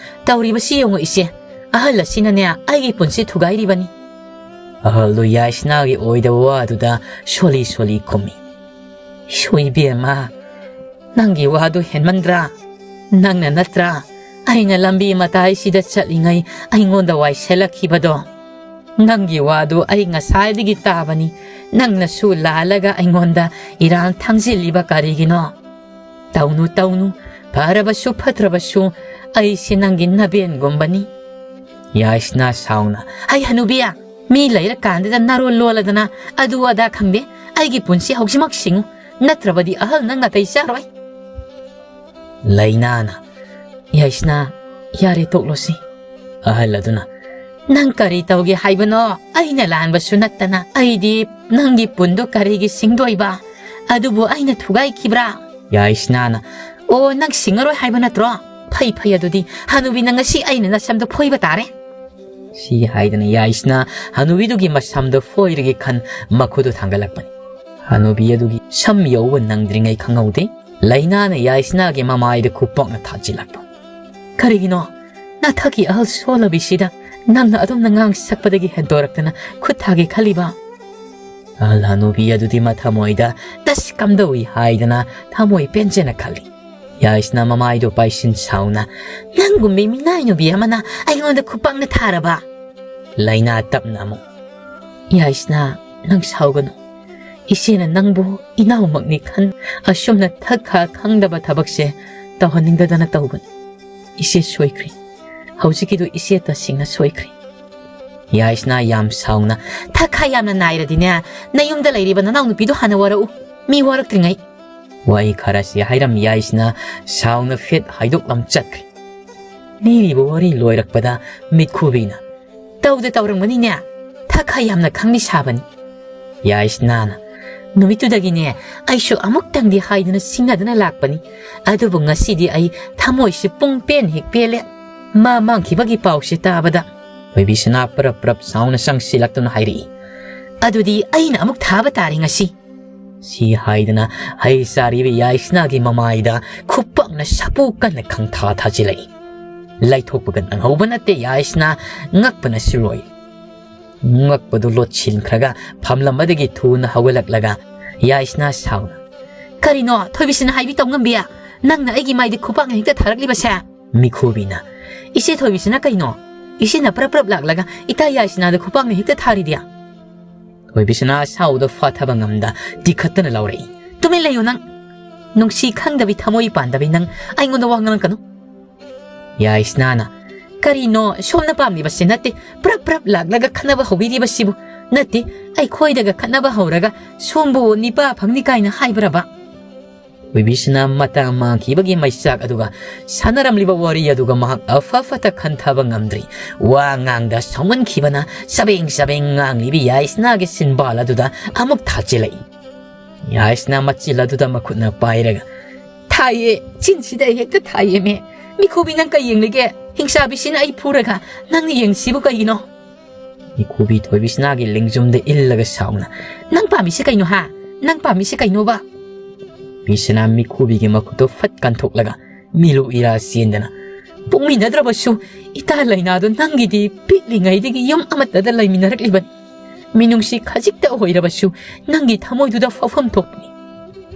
"ꯇꯧꯔꯤꯕꯁꯤ ꯌꯦꯡꯉꯨ ꯏꯆꯦ, ꯑꯍꯜ ꯑꯁꯤꯅꯅꯦ ꯑꯩꯒꯤ ꯄꯨꯟꯁꯤ ꯊꯨꯒꯥꯏꯔꯤꯕꯅꯤ꯫" ꯑꯍꯜꯗꯨ ꯌꯥꯏꯁꯅꯥꯒꯤ ꯑꯣꯏꯗꯕ ꯋꯥꯗꯨꯗ ꯁꯣꯜꯂꯤ ꯁꯣꯜꯂꯤ ꯈꯨꯝꯃꯤ꯫ "ꯏꯁꯨ ꯏꯕꯦꯝꯃ, ꯅꯪꯒꯤ ꯋꯥꯗꯨ ꯍꯦꯟꯃꯟꯗ꯭ꯔꯥ? ꯅꯪꯅ ꯅꯠꯇ꯭ꯔꯥ ꯑꯩꯅ ꯂꯝꯕꯤ ꯃꯇꯥꯏꯁꯤꯗ ꯆꯠꯂꯤꯉꯩ ꯑꯩꯉꯣꯟꯗ ꯋꯥꯏꯁꯤꯜꯂꯛꯈꯤꯕꯗꯣ? ꯅꯪꯒꯤ ꯋꯥꯗꯨ ꯑꯩ ꯉꯁꯥꯏꯗꯒꯤ ꯇꯥꯕꯅꯤ꯫ ꯅꯪꯅꯁꯨ ꯂꯥꯜꯂꯒ ꯑꯩꯉꯣꯟꯗ ꯏꯔꯥꯜ ꯊꯥꯡꯖꯤꯜꯂꯤꯕ ꯀꯔꯤꯒꯤꯅꯣ? ꯇꯧꯅꯨ, ꯇꯧꯅꯨ꯫ ꯐꯔꯕꯁꯨ ꯐꯠꯇ꯭ꯔꯕꯁꯨ ꯑꯩꯁꯦ ꯅꯪꯒꯤ ꯅꯕꯦꯟꯒꯨꯝꯕꯅꯤ꯫" ꯌꯥꯏꯁꯅꯥ ꯁꯥꯎꯅ, "ꯍꯩ ꯍꯅꯨꯕꯤ, ꯃꯤ ꯂꯩꯔꯀꯥꯟꯗꯨꯗ ꯅꯔꯣꯜ ꯂꯣꯜꯂꯗꯅ ꯑꯗꯨ ꯑꯗꯥ ꯈꯪꯗꯦ꯫ ꯑꯩꯒꯤ ꯄꯨꯟꯁꯤ ꯍꯧꯖꯤꯛꯃꯛ ꯁꯤꯡꯉꯨ, ꯅꯠꯇ꯭ꯔꯕꯗꯤ ꯑꯍꯜ ꯅꯪ ꯅꯥꯇꯩ ꯆꯥꯔꯣꯏ꯫" ꯂꯩꯅꯥꯅ, "ꯌꯥꯏꯁꯅꯥ, ꯌꯥꯔꯦ, ꯇꯣꯛꯂꯣꯁꯤ꯫" ꯑꯍꯜ ꯑꯗꯨꯅ, "ꯅꯪ ꯀꯔꯤ ꯇꯧꯒꯦ ꯍꯥꯏꯕꯅꯣ? ꯑꯩꯅ ꯂꯥꯟꯕꯁꯨ ꯅꯠꯇꯅ ꯑꯩꯗꯤ ꯅꯪꯒꯤ ꯄꯨꯟꯗꯨ ꯀꯔꯤꯒꯤ ꯁꯤꯡꯗꯣꯏꯕ? ꯑꯗꯨꯕꯨ ꯑꯩꯅ ꯊꯨꯒꯥꯏꯈꯤꯕ꯭ꯔꯥ?" ꯌꯥꯏꯁꯅꯥꯅ, "ꯑꯣ, ꯅꯪ ꯁꯤꯡꯉꯔꯣꯏ ꯍꯥꯏꯕ ꯅꯠꯇ꯭ꯔꯣ? ꯐꯩ, ꯐꯩ, ꯑꯗꯨꯗꯤ ꯍꯅꯨꯕꯤ, ꯅꯪ ꯉꯁꯤ ꯑꯩꯅ ꯅꯁꯝꯗꯣ ꯐꯣꯏꯕ ꯇꯥꯔꯦ꯫" ꯁꯤ ꯍꯥꯏꯗꯅ ꯌꯥꯏꯁꯅꯥ ꯍꯅꯨꯕꯤꯗꯨꯒꯤ ꯃꯁꯝꯗꯣ ꯐꯣꯏꯔꯒꯦ ꯈꯟ ꯃꯈꯨꯠꯇꯨ ꯊꯥꯡꯒꯠꯂꯛꯄꯅꯤ꯫ ꯍꯅꯨꯕꯤ ꯑꯗꯨꯒꯤ ꯁꯝ ꯌꯧꯕ ꯅꯪꯗ꯭ꯔꯤꯉꯩ ꯈꯪꯍꯧꯗꯦ, ꯂꯩꯅꯥꯅ ꯌꯥꯏꯁꯅꯥꯒꯤ ꯃꯃꯥꯏꯗ ꯈꯨꯄꯥꯛꯅ ꯊꯥꯖꯤꯜꯂꯛꯄ꯫ "ꯀꯔꯤꯒꯤꯅꯣ ꯅꯊꯛꯀꯤ ꯑꯍꯜ ꯁꯣꯜꯂꯕꯤꯁꯤꯗ ꯅꯪꯅ ꯑꯗꯨꯝꯅ ꯉꯥꯡ ꯁꯛꯄꯗꯒꯤ ꯍꯦꯟꯗꯣꯔꯛꯇꯅ ꯈꯨꯠ ꯊꯥꯒꯦ ꯈꯜꯂꯤꯕ?" ꯑꯍꯜ ꯍꯅꯨꯕꯤ ꯑꯗꯨꯗꯤ ꯃꯊꯃꯣꯏꯗ ꯇꯁ ꯀꯝꯗꯧꯏ ꯍꯥꯏꯗꯅ ꯊꯃꯣꯏ ꯄꯦꯟꯖꯅ ꯈꯜꯂꯤ꯫ ꯌꯥꯏꯁꯅꯥ ꯃꯃꯥꯏꯗꯨ ꯄꯥꯏꯁꯤꯟ ꯁꯥꯎꯅ, "ꯅꯪꯒꯨꯝꯕꯤ ꯃꯤꯅꯥꯏ ꯅꯨꯕꯤ ꯑꯃꯅ ꯑꯩꯉꯣꯟꯗ ꯈꯨꯄꯥꯛꯅ ꯊꯥꯔꯕ? ꯂꯥꯏꯅꯥ ꯇꯞꯅ ꯑꯃꯨꯛ, "ꯌꯥꯏꯁꯅꯥ, ꯅꯪ ꯁꯥꯎꯒꯅꯨ꯫ ꯏꯆꯦꯅ ꯅꯪꯕꯨ ꯏꯅꯥꯎꯃꯛꯅꯤ ꯈꯟ ꯑꯁꯨꯝꯅ ꯊꯛ ꯈꯥ ꯈꯪꯗꯕ ꯊꯕꯛꯁꯦ ꯇꯧꯍꯟꯅꯤꯡꯗꯗꯅ ꯇꯧꯕꯅꯤ꯫ ꯏꯆꯦ ꯁꯣꯏꯈ꯭ꯔꯦ꯫ ꯍꯧꯖꯤꯛꯀꯤꯗꯨ ꯏꯆꯦ ꯇꯁꯦꯡꯅ ꯁꯣꯏꯈ꯭ꯔꯦ꯫" ꯌꯥꯏꯁꯅꯥ ꯌꯥꯝ ꯁꯥꯎꯅ, "ꯊꯛ ꯈꯥ ꯌꯥꯝꯅ ꯅꯥꯏꯔꯗꯤꯅꯦ, ꯅꯌꯨꯝꯗ ꯂꯩꯔꯤꯕ ꯅꯅꯥꯎꯅꯨꯄꯤꯗꯨ ꯍꯥꯟꯅ ꯋꯥꯔꯛꯎ꯫ ꯃꯤ ꯋꯥꯔꯛꯇ꯭ꯔꯤꯉꯩ꯫" ꯋꯥꯍꯩ ꯈꯔꯁꯤ ꯍꯥꯏꯔꯝ ꯌꯥꯏꯁꯅꯥ ꯁꯥꯎꯅ ꯐꯦꯠ ꯍꯥꯏꯗꯣꯛꯂꯝ ꯆꯠꯈ꯭ꯔꯦ꯫ ꯂꯤꯔꯤꯕ ꯋꯥꯔꯤ ꯂꯣꯏꯔꯛꯄꯗ ꯃꯤꯠꯈꯨꯕꯤꯅ, "ꯇꯧꯗ ꯇꯧꯔꯝꯒꯅꯤꯅꯦ꯫ ꯊꯛ ꯈꯥ ꯌꯥꯝꯅ ꯈꯪꯂꯤ ꯁꯥꯕꯅꯤ꯫" ꯌꯥꯏꯁꯅꯥꯅ, "ꯅꯨꯃꯤꯠꯇꯨꯗꯒꯤꯅꯦ ꯑꯩꯁꯨ ꯑꯃꯨꯛꯇꯪꯗꯤ ꯍꯥꯏꯗꯨꯅ ꯁꯤꯡꯅꯗꯨꯅ ꯂꯥꯛꯄꯅꯤ꯫ ꯑꯗꯨꯕꯨ ꯉꯁꯤꯗꯤ ꯑꯩ ꯊꯃꯣꯏꯁꯤ ꯄꯨꯡ ꯄꯦꯟ ꯍꯦꯛ ꯄꯦꯜꯂꯦ꯫ ꯃꯥ ꯃꯥꯡꯈꯤꯕꯒꯤ ꯄꯥꯎꯁꯤ ꯇꯥꯕꯗ꯫" ꯊꯣꯏꯕꯤꯁꯅꯥ ꯄ꯭ꯔꯞ ꯄ꯭ꯔꯞ ꯁꯥꯎꯅ ꯆꯪꯁꯤꯜꯂꯛꯇꯨꯅ ꯍꯥꯏꯔꯛꯏ, "ꯑꯗꯨꯗꯤ ꯑꯩꯅ ꯑꯃꯨꯛ ꯊꯥꯕ ꯇꯥꯔꯦ ꯉꯁꯤ꯫" ꯁꯤ ꯍꯥꯏꯗꯅ ꯍꯩ ꯆꯥꯔꯤꯕ ꯌꯥꯏꯁꯅꯥꯒꯤ ꯃꯃꯥꯏꯗ ꯈꯨꯄꯥꯛꯅ ꯁꯥꯄꯨ ꯀꯟꯅ ꯈꯪꯊꯥ ꯊꯥꯖꯤꯜꯂꯛꯏ꯫ ꯂꯩꯊꯣꯛꯄꯒ ꯅꯪꯍꯧꯕ ꯅꯠꯇꯦ ꯌꯥꯏꯁꯅꯥ, ꯉꯛꯄꯅꯁꯨ ꯂꯣꯏ꯫ ꯉꯛꯄꯗꯨ ꯂꯣꯠꯁꯤꯟꯈ꯭ꯔꯒ ꯐꯝꯂꯝꯕꯗꯒꯤ ꯊꯨꯅ ꯍꯧꯒꯠꯂꯛꯂꯒ ꯌꯥꯏꯁꯅꯥ ꯁꯥꯎꯅ, "ꯀꯔꯤꯅꯣ ꯊꯣꯏꯕꯤꯁꯅꯥ ꯍꯥꯏꯕꯤ ꯇꯧꯉꯝꯕꯤ? ꯅꯪꯅ ꯑꯩꯒꯤ ꯃꯥꯏꯗ ꯈꯨꯄꯥꯛꯅ ꯍꯦꯛꯇ ꯊꯥꯔꯛꯂꯤꯕꯁꯦ?" ꯃꯤꯈꯨꯕꯤꯅ, "ꯏꯆꯦ ꯊꯣꯏꯕꯤꯁꯅꯥ ꯀꯩꯅꯣ? ꯏꯆꯦꯅ ꯄ꯭ꯔꯞ ꯄ꯭ꯔꯞ ꯂꯥꯛꯂꯒ ꯏꯇꯥ ꯌꯥꯏꯁꯅꯥꯗ ꯈꯨꯄꯥꯛꯅ ꯍꯦꯛꯇ ꯊꯥꯔꯤꯗꯤ?" ꯊꯣꯏꯕꯤꯁꯅꯥ ꯁꯥꯎꯗ ꯐꯥꯊꯕ ꯉꯝꯗ ꯇꯤꯈꯠꯇꯅ ꯂꯥꯎꯔꯛꯏ, "ꯇꯨꯃꯤꯟ ꯂꯩꯌꯨ ꯅꯪ! ꯅꯨꯡꯁꯤ ꯈꯪꯗꯕꯤ ꯊꯃꯣꯏ ꯄꯥꯟꯗꯕꯤ ꯅꯪ ꯑꯩꯉꯣꯟꯗ ꯋꯥ ꯉꯥꯡꯂꯛꯀꯅꯨ!" ꯌꯥꯏꯁꯅꯥꯅ, "ꯀꯔꯤꯅꯣ ꯁꯣꯝꯅ ꯄꯥꯝꯂꯤꯕꯁꯦ ꯅꯠꯇꯦ ꯄ꯭ꯔꯞ ꯄ꯭ꯔꯞ ꯂꯥꯛꯂꯒ ꯈꯠꯅꯕ ꯍꯧꯕꯤꯔꯤꯕꯁꯤꯕꯨ? ꯅꯠꯇꯦ, ꯑꯩꯈꯣꯏꯗꯒ ꯈꯠꯅꯕ ꯍꯧꯔꯒ ꯁꯣꯝꯕꯨ ꯅꯤꯄꯥ ꯐꯪꯅꯤ ꯀꯥꯏꯅ ꯍꯥꯏꯕ꯭ꯔꯕ?" ꯊꯣꯏꯕꯤꯁꯅꯥ ꯃꯇꯥ ꯃꯥꯡꯈꯤꯕꯒꯤ ꯃꯩꯆꯥꯛ ꯑꯗꯨꯒ ꯁꯥꯟꯅꯔꯝꯂꯤꯕ ꯋꯥꯔꯤ ꯑꯗꯨꯒ ꯃꯍꯥꯛ ꯑꯐ ꯐꯠꯇ ꯈꯟꯊꯕ ꯉꯝꯗ꯭ꯔꯤ꯫ ꯋꯥ ꯉꯥꯡꯗ ꯁꯥꯎꯃꯟꯈꯤꯕꯅ ꯆꯕꯦꯡ ꯆꯕꯦꯡ ꯉꯥꯡꯂꯤꯕ ꯌꯥꯏꯁꯅꯥꯒꯤ ꯆꯤꯟꯕꯥꯜ ꯑꯗꯨꯗ ꯑꯃꯨꯛ ꯊꯥꯖꯤꯜꯂꯛꯏ꯫ ꯌꯥꯏꯁꯅꯥ ꯃꯆꯤꯜ ꯑꯗꯨꯗ ꯃꯈꯨꯠꯅ ꯄꯥꯏꯔꯒ, "ꯊꯥꯏꯌꯦ, ꯆꯤꯟꯁꯤꯗ ꯍꯦꯛꯇ ꯊꯥꯏꯌꯦꯃꯦ꯫ ꯃꯤꯈꯨꯕꯤ ꯅꯪ ꯀꯩ ꯌꯦꯡꯂꯤꯒꯦ? ꯍꯤꯡꯆꯥꯕꯤꯁꯤꯅ ꯑꯩ ꯐꯨꯔꯒ ꯅꯪꯅ ꯌꯦꯡꯁꯤꯕꯨ ꯀꯩꯒꯤꯅꯣ?" ꯃꯤꯈꯨꯕꯤ ꯊꯣꯏꯕꯤꯁꯅꯥꯒꯤ ꯂꯦꯡꯖꯨꯝꯗ ꯏꯜꯂꯒ ꯁꯥꯎꯅ, "ꯅꯪ ꯄꯥꯝꯃꯤꯁꯦ ꯀꯩꯅꯣ ꯍꯥ? ꯅꯪ ꯄꯥꯝꯃꯤꯁꯦ ꯀꯩꯅꯣꯕ?" ꯕꯤꯁꯅꯥ ꯃꯤꯈꯨꯕꯤꯒꯤ ꯃꯈꯨꯠꯇꯨ ꯐꯠ ꯀꯟꯊꯣꯛꯂꯒ ꯃꯤꯂꯨ ꯏꯔꯥ ꯆꯦꯟꯗꯅ, "ꯄꯣꯛꯃꯤꯟꯅꯗ꯭ꯔꯕꯁꯨ ꯏꯇꯥ ꯂꯩꯅꯥꯗꯣ ꯅꯪꯒꯤꯗꯤ ꯄꯤꯛꯂꯤꯉꯩꯗꯒꯤ ꯌꯨꯝ ꯑꯃꯠꯇꯗ ꯂꯩꯃꯤꯟꯅꯔꯛꯂꯤꯕꯅꯤ꯫ ꯃꯤꯅꯨꯡꯁꯤ ꯈꯖꯤꯛꯇ ꯑꯣꯏꯔꯕꯁꯨ ꯅꯪꯒꯤ ꯊꯃꯣꯏꯗꯨꯗ ꯐꯥꯎꯐꯝ ꯊꯣꯛꯄꯅꯤ꯫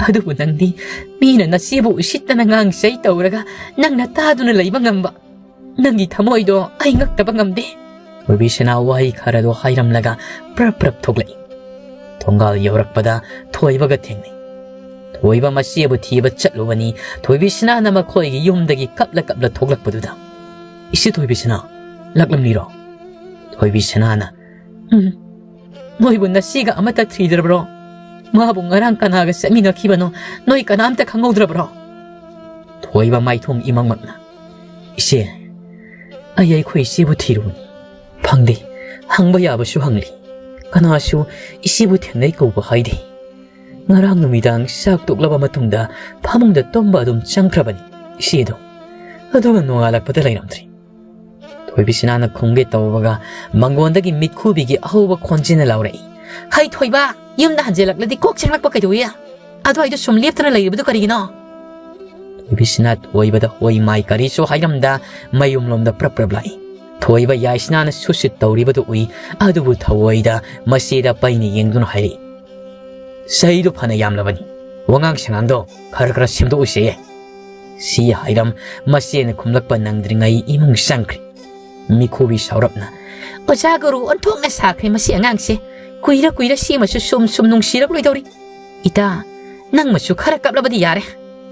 ꯑꯗꯨꯕꯨ ꯅꯪꯗꯤ ꯃꯤꯅ ꯅꯆꯦꯕꯨ ꯎꯁꯤꯠꯇꯅ ꯉꯥꯡꯆꯩ ꯇꯧꯔꯒ ꯅꯪꯅ ꯇꯥꯗꯨꯅ ꯂꯩꯕ ꯉꯝꯕ꯫ ꯅꯪꯒꯤ ꯊꯃꯣꯏꯗꯣ ꯑꯩ ꯉꯛꯇꯕ ꯉꯝꯗꯦ꯫" ꯊꯣꯏꯕꯤꯁꯅꯥ ꯋꯥꯍꯩ ꯈꯔꯗꯣ ꯍꯥꯏꯔꯝꯂꯒ ꯄ꯭ꯔꯞ ꯄ꯭ꯔꯞ ꯊꯣꯛꯂꯛꯏ꯫ ꯊꯣꯡꯒꯥꯜ ꯌꯧꯔꯛꯄꯗ ꯊꯣꯏꯕꯒ ꯊꯦꯡꯅꯩ꯫ ꯊꯣꯏꯕ ꯃꯆꯦꯕꯨ ꯊꯤꯕ ꯆꯠꯂꯨꯕꯅꯤ꯫ ꯊꯣꯏꯕꯤꯁꯅꯥꯅ ꯃꯈꯣꯏꯒꯤ ꯌꯨꯝꯗꯒꯤ ꯀꯞꯂ ꯀꯞꯂ ꯊꯣꯛꯂꯛꯄꯗꯨꯗ, "ꯏꯆꯦ ꯊꯣꯏꯕꯤꯁꯅꯥ, ꯂꯥꯛꯂꯝꯂꯤꯔꯣ?" ꯊꯣꯏꯕꯤꯁꯅꯥꯅ, "ꯎꯝ, ꯅꯣꯏꯕꯨ ꯅꯆꯦꯒ ꯑꯃꯠꯇ ꯊꯤꯗ꯭ꯔꯕ꯭ꯔꯣ? ꯃꯥꯕꯨ ꯉꯔꯥꯡ ꯀꯅꯥꯒ ꯆꯠꯃꯤꯟꯅꯈꯤꯕꯅꯣ ꯅꯣꯏ ꯀꯅꯥꯝꯇ ꯈꯪꯍꯧꯗ꯭ꯔꯕ꯭ꯔꯣ?" ꯊꯣꯏꯕ ꯃꯥꯏꯊꯣꯡ ꯏꯃꯛꯃꯛꯅ, "ꯏꯆꯦ, ꯑꯩ ꯑꯩꯈꯣꯏ ꯏꯆꯦꯕꯨ ꯊꯤꯔꯨꯕꯅꯤ꯫ ꯐꯪꯗꯦ꯫ ꯍꯪꯕ ꯌꯥꯕꯁꯨ ꯍꯪꯂꯤ꯫ ꯀꯅꯥꯁꯨ ꯏꯆꯦꯕꯨ ꯊꯦꯡꯅꯩ ꯀꯧꯕ ꯍꯥꯏꯗꯦ꯫ ꯉꯔꯥꯡ ꯅꯨꯃꯤꯗꯥꯡ ꯆꯥꯛ ꯇꯣꯛꯂꯕ ꯃꯇꯨꯡꯗ ꯐꯃꯨꯡꯗ ꯇꯨꯝꯕ ꯑꯗꯨꯝ ꯆꯪꯈ꯭ꯔꯕꯅꯤ ꯏꯆꯦꯗꯣ꯫ ꯑꯗꯨꯒ ꯅꯣꯡꯉꯥꯜꯂꯛꯄꯗ ꯂꯩꯔꯝꯗ꯭ꯔꯦ꯫" ꯊꯣꯏꯕꯤꯁꯅꯥꯅ ꯈꯨꯝꯒꯦ ꯇꯧꯕꯒ ꯃꯪꯒꯣꯟꯗꯒꯤ ꯃꯤꯠꯈꯨꯕꯤꯒꯤ ꯑꯍꯧꯕ ꯈꯣꯟꯖꯦꯜꯅ ꯂꯥꯎꯔꯛꯏ, "ꯍꯩ ꯊꯣꯏꯕ, ꯌꯨꯝꯗ ꯍꯟꯖꯤꯜꯂꯛꯂꯗꯤ ꯀꯣꯛ ꯆꯦꯡꯂꯛꯄ ꯀꯩꯗꯧꯏ? ꯑꯗꯨꯋꯥꯏꯗ ꯁꯨꯝ ꯂꯦꯞꯇꯨꯅ ꯂꯩꯔꯤꯕꯗꯨ ꯀꯔꯤꯒꯤꯅꯣ?" ꯊꯣꯏꯕꯤꯁꯅꯥ ꯊꯣꯏꯕꯗ ꯍꯣꯏ ꯃꯥꯏ ꯀꯔꯤꯁꯨ ꯍꯥꯏꯔꯝꯗ ꯃꯌꯨꯝꯂꯣꯝꯗ ꯄ꯭ꯔꯞ ꯄ꯭ꯔꯞ ꯂꯥꯛꯏ꯫ ꯊꯣꯏꯕ ꯌꯥꯏꯁꯅꯥꯅ ꯁꯨꯠ ꯁꯨꯠ ꯇꯧꯔꯤꯕꯗꯨ ꯎꯏ, ꯑꯗꯨꯕꯨ ꯊꯑꯣꯏꯗ ꯃꯆꯦꯗ ꯄꯩꯅ ꯌꯦꯡꯗꯨꯅ ꯍꯥꯏꯔꯛꯏ, "ꯆꯍꯤꯗꯨ ꯐꯅ ꯌꯥꯝꯂꯕꯅꯤ, ꯋꯥꯉꯥꯡ ꯁꯉꯥꯡꯗꯣ ꯈꯔ ꯈꯔ ꯁꯦꯝꯗꯣꯛꯎꯁꯦ꯫" ꯁꯤ ꯍꯥꯏꯔꯝ ꯃꯆꯦꯅ ꯈꯨꯝꯂꯛꯄ ꯅꯪꯗ꯭ꯔꯤꯉꯩ ꯏꯃꯨꯡ ꯆꯪꯈ꯭ꯔꯦ꯫ ꯃꯤꯈꯨꯕꯤ ꯁꯥꯎꯔꯞꯅ, "ꯑꯣꯖꯥ ꯒꯨꯔꯨ ꯑꯣꯟꯊꯣꯛꯅ ꯁꯥꯈ꯭ꯔꯦ ꯃꯁꯤ ꯑꯉꯥꯡꯁꯦ꯫ ꯀꯨꯏꯔ ꯀꯨꯏꯔ ꯁꯤ ꯑꯃꯁꯨ ꯁꯨꯝ ꯁꯨꯝ ꯅꯨꯡꯁꯤꯔꯛꯂꯣꯏꯗꯧꯔꯤ꯫ ꯏꯇꯥ, ꯅꯪꯃꯁꯨ ꯈꯔ ꯀꯞꯂꯕꯗꯤ ꯌꯥꯔꯦ꯫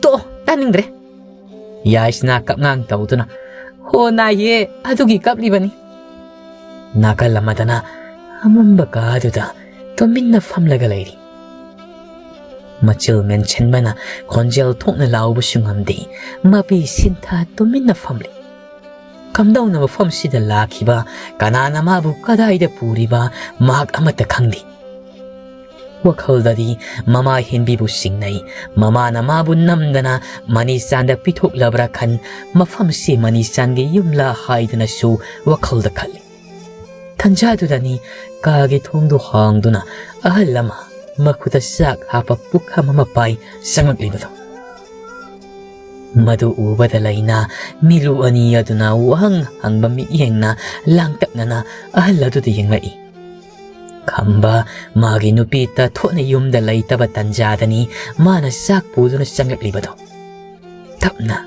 ꯇꯣꯛꯑꯣ, ꯇꯥꯅꯤꯡꯗ꯭ꯔꯦ꯫" ꯌꯥꯏꯁꯅꯥ ꯀꯞꯉꯥꯡ ꯇꯧꯗꯨꯅ, "ꯍꯣ ꯅꯥꯏꯌꯦ, ꯑꯗꯨꯒꯤ ꯀꯞꯂꯤꯕꯅꯤ꯫" ꯅꯥꯀꯜ ꯑꯃꯗꯅ ꯑꯃꯝꯕ ꯀꯥꯗꯨꯗ ꯇꯨꯃꯤꯟꯅ ꯐꯝꯂꯒ ꯂꯩꯔꯤ꯫ ꯃꯆꯤꯜ ꯃꯦꯟꯁꯤꯟꯕꯅ ꯈꯣꯟꯖꯦꯜ ꯊꯣꯛꯅ ꯂꯥꯎꯕꯁꯨ ꯉꯝꯗꯦ꯫ ꯃꯄꯤ ꯁꯤꯟꯊ ꯇꯨꯃꯤꯟꯅ ꯐꯝꯂꯤ꯫ ꯀꯝꯗꯧꯅ ꯃꯐꯝꯁꯤꯗ ꯂꯥꯛꯈꯤꯕ, ꯀꯅꯥꯅ ꯃꯥꯕꯨ ꯀꯗꯥꯏꯗ ꯄꯨꯔꯤꯕ, ꯃꯍꯥꯛ ꯑꯃꯠꯇ ꯈꯪꯗꯦ꯫ ꯋꯥꯈꯜꯗꯗꯤ ꯃꯃꯥ ꯍꯦꯟꯕꯤꯕꯨ ꯆꯤꯡꯅꯩ꯫ ꯃꯃꯥꯅ ꯃꯥꯕꯨ ꯅꯝꯗꯅ ꯃꯅꯤꯆꯥꯟꯗ ꯄꯤꯊꯣꯛꯂꯕ꯭ꯔꯥ ꯈꯟ, ꯃꯐꯝꯁꯤ ꯃꯅꯤꯆꯥꯟꯒꯤ ꯌꯨꯝꯂꯥ ꯍꯥꯏꯗꯨꯅꯁꯨ ꯋꯥꯈꯜꯗ ꯈꯜꯂꯤ꯫ ꯇꯟꯖꯥꯗꯨꯗꯅꯤ ꯀꯥꯒꯤ ꯊꯣꯡꯗꯨ ꯍꯥꯡꯗꯨꯅ ꯑꯍꯜ ꯑꯃ ꯃꯈꯨꯠꯇ ꯆꯥꯛ ꯍꯥꯞꯄ ꯄꯨꯈꯝ ꯑꯃ ꯄꯥꯏ ꯆꯪꯂꯛꯂꯤꯕꯗꯨ꯫ ꯃꯗꯨ ꯎꯕꯗ ꯂꯩꯅꯥ ꯃꯤꯔꯨ ꯑꯅꯤ ꯑꯗꯨꯅ ꯋꯥꯍꯪ ꯍꯪꯕ ꯃꯤꯠꯌꯦꯡꯅ ꯂꯥꯡꯇꯛꯅꯅ ꯑꯍꯜ ꯑꯗꯨꯗ ꯌꯦꯡꯂꯛꯏ꯫ ꯈꯝꯕ ꯃꯥꯒꯤ ꯅꯨꯄꯤ ꯇꯥꯊꯣꯠꯅ ꯌꯨꯝꯗ ꯂꯩꯇꯕ ꯇꯟꯖꯥꯗꯅꯤ ꯃꯥꯅ ꯆꯥꯛ ꯄꯨꯗꯨꯅ ꯆꯪꯂꯛꯂꯤꯕꯗꯣ꯫ ꯇꯞꯅ